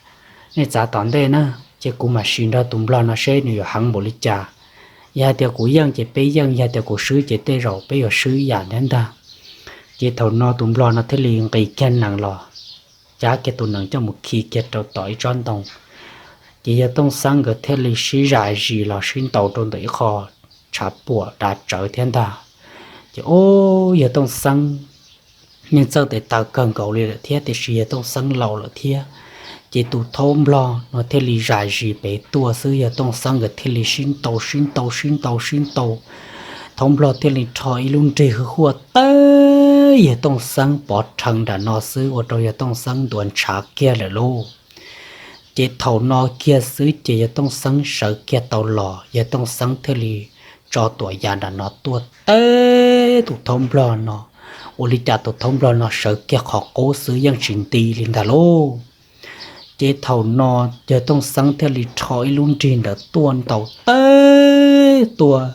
nej txav tom ntej na, ces kuv mam sim nrog tus nplog no seb nws yuav heev npaum li cas. Yog hais tias kuv yeej ces peb yeej, yog tias kuv swb ces tej zaum peb yuav swb ib yam thiab ntag. Ces thaum no tus nplog no thiaj li nqis kiag nees los, cav kiag tus nees coj mus khi kiag rau tom ib tsob ntoo. Ces yawg Tooj Xeeb nkawd thiaj li sib zam zis los sib ntaus rau ntawm ib qho tshav puam dav tsawv thiab ntag. Ces ub yawg Tooj Xeeb yeej txawj tes taw kawg nkaus li lawm thiab tiam sis yawg Tooj Xeeb laus lawm thiab. Ces tus thaub nplog no thiaj li zam zis pem tuaj xwb yawg Tooj Xeeb nkawd thiaj li sib ntaus sib ntaus sib ntaus sib ntaus. Thaub nplog thiaj li rho ib lub nrig hwj huaj tawb yawg Tooj Xeeb pov rhees nram no xwb ua rau yawg Tooj Xeeb ntuav ntshav kiag lawm lauj. Ces thaum no kiag xwb ces yawg Tooj Xeeb sawv kiag tau los, yawg Tooj Xeeb thiaj li tso tuam yas nram no tuaj tawb tus thaub nplog no. Ua li cas tus thaub nplog no sawv kiag qhov qub xwb yeej tsis nti li ntag lauj. Ces thaum no yawg Tooj Xeeb thiaj li rho ib lub nrig ntawd tuaj ntaus tawb tuaj.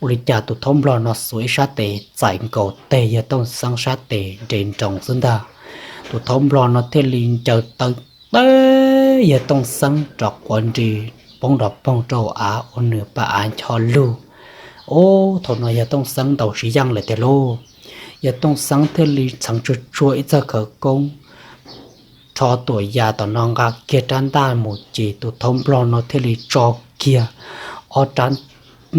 Ua li cas tus thaub nplog no xuas ib sab tes txais nkaus teg yawg Tooj Xeeb sab tes nres nroos xwb ntag. Tus thaub nplog no thiaj li ncaws taw tawb yawg Tooj Xeeb rov quav nris poob nrov poog rau av ua nws pa av ncho lug. Ub thaum no yawg Tooj Xeeb ntaus tsis yeej lawm tiag lauj. Yawg Tooj Xeeb thiaj li txheev tsuag tsuag ib txog khawv koob, rho tuam yas tom no nqa kiag rab ntaj mus ces tus thaub nplog no thiaj li tso kiag ob rab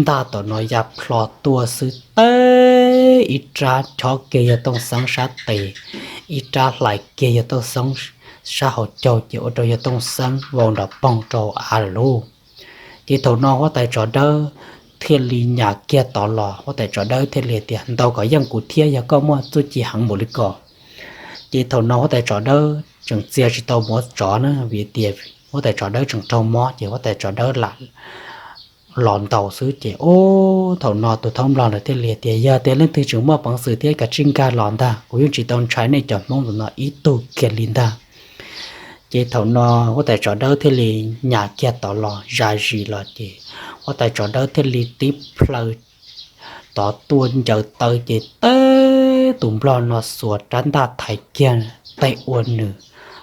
ntaj tom no ya plho tuaj xwb teb, ib rab chob kiag yawg Tooj Xeeb sab tes, ib rab hlais kiag yawg Tooj Xeeb sab hauv caug ces ua rau yawg Tooj Xeeb vau nrov poog rau av lawm lauj. Ces thaum no huab tais tsov dawb thiaj li nyas kiag tod los, huab tais tsov dawb thiaj li tias, ntaus kom yeej kuv thiab, yog koj muaj txuj ci heev npaum li ko. Ces thaum no huab tais tsov dawb tseem txia tsis tau muav tsov na, vim tias huab tais tsov dawb tseem raug mob ces huab tais tsov dawb lam los ntaus xwb ces ub thaum no tus thaub nplog ntawd thiaj li tias, yog tias leej twg tseem muaj peev xwm thiab kav tsij nkag los ntag, kuv yeej tsis tau ntshai nej cov Hmoob ntawm no ib tug kiag li ntag. Ces thaum no huab tais tsov dawb thiaj li nyas kiag tod los zam zis los ces huab tais tsov dawb thiaj li tib plhaw tod tuaj ncaws taw ces teb, tus nplog no xuas rab ntaj thaiv kiag teg ua nws,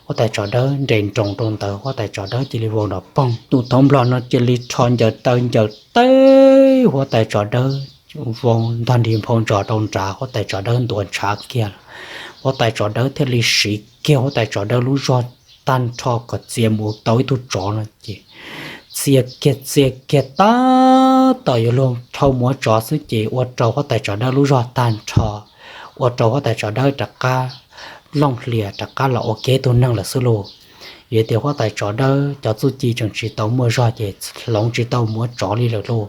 huab tais tsov dawb nres nroos rau ntawd, huab tais tsov dawb cia li vau nrov poog. Tus thaub nplog no cia li rho ncaws taw ncaws teb, huab tais tsov dawb vau ntog nrig nphau ntsos rau nrad, huab tais tsov dawb ntuav ntshav kiag. Huab tais tsov dawb thiaj li siv kiag huab tais tsov dawb lub zog tag nrho kom txia mus tau ib tug tsov no ces txia kiag txia kiag tab tom yuav luag dhau muav tsov xwb ces ua rau huab tais tsov dawb lub zog tag nrho, ua rau huab tais tsov dawb rov qab looj hlias rov qab los ua kiag ib tug neeg lawm xwb lauj. Yog tias huab tais tsov dawb cov txuj ci tseem tsis tau muaj zog ces hloov tsis tau muav tsov li lawm lauj.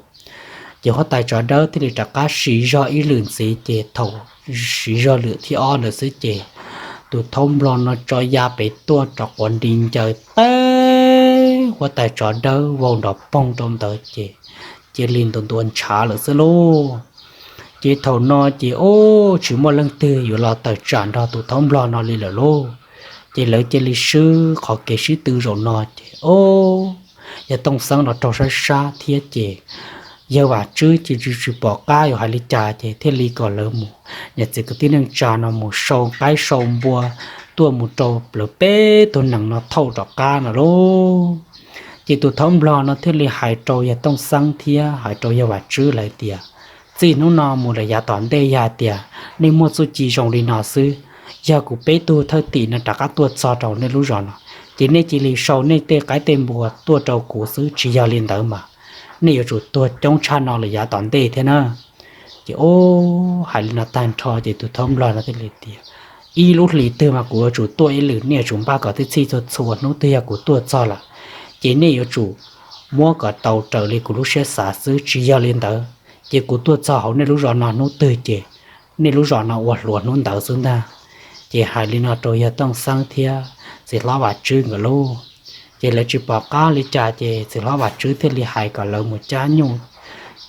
Ces huab tais tsov dawb thiaj li rov qab siv zog ib lwm ntxiv ces thaum siv zog lwm thib ob ntawd xwb ces tus thaub nplog no tso ya pem tuaj rov quav nris ncaws teb, huab tais tsov dawb vau nrov poog rau ntawd ces cia li ntuav ntuav ntshav lawm xwb lauj. Ces thaum no ces ub tsis muaj leej twg yuav los tawm tsam nrog tus thaub nplog no li lawm lauj. Ces lawv cia li swb qhov kev sib tw zaum no ces ub yawg Tooj Xeeb los raug sab sab thiab ces yawg Vam Tswb ces tsis pom qab yuav hais li cas ces thiaj li kom lawv mus, niam txiv kwv tij neej tsa no mus sau qaib sau npua tuaj mus rau lawv peb tug nees no thauj rov qab no lauj. Ces tus thaub nplog no thiaj li hais rau yawg Tooj Xeeb thiab hais rau yawg Vam Tswb lawv tias, txij hnub no mus lawm yav tom ntej yog hais tias nej muaj txuj ci zoo li no xwb, yog kuv peb tug thwj tim no rov qab tuaj txog rau nej lub zos no, Ces nej cia li sau nej tej qaib tej npua tuaj rau kuv xwb, tsis yog li ntawd mas nej yuav tsum tuag coob tshaj no lawm yav tom ntej thiab na. Ces ub, hais li no tag nrho ces tus thab nplog no thiaj li tias, ib lub hlis twg mas kuv yuav tsum tuaj ib lwm, nej yuav tsum npaj kom tib txhij txhua txhua, hnub twg yog kuv tuaj txog lawm ces nej yuav tsum muab kom tau raws li kuv lub siab xav xwb, tsis yog li ntawd ces kuv tuaj txog hauv nej lub zos no hnub twg ces nej lub zos no ua hluas hnub ntawd xwb ntag. Ces hais li no rau yawg Tooj Xeeb thiab txiv hlob Vam Tswb nkawd lauj. Ces lawv tsis pom qab li cas ces txiv hlob Vam Tswb thiaj li hais kom lawv mus cab nyuj,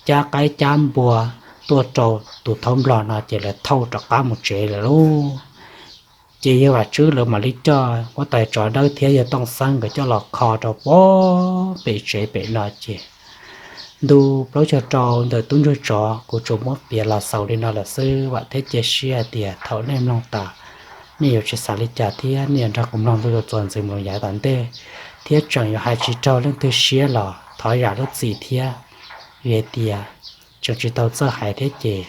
cab qaib cab npua tuaj rau tus thab nplog no ces lawv thauj rov qab mus tsev lawm lauj. Ces yawg Vam Tswb lawv mam li coj huab tais Tsov Dawb thiab yawg Tooj Xeeb nkawd coj los kho rau pem tsev pem no ces ntu plaub caug rau ntawm Tub Ntsuag Tsov kuv tsuas muab piav los xaus li no lawm xwb. Vam thiab cia siab hais tias thaum nej mloog tas, nej yuav tsis xav li cas thiab nej yuav nrog kuv mloog ntu txuas ntxiv mus yav tom ntej, thiab tseem yuav hais tsis raug leej twg siab los thov zam lub txim thiab. Vim hais tias tseem tsis tau txawj hais thiab ces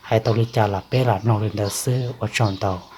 hais tau li cas los peb lam mloog li ntawd xwb. Ua tsaug ntau.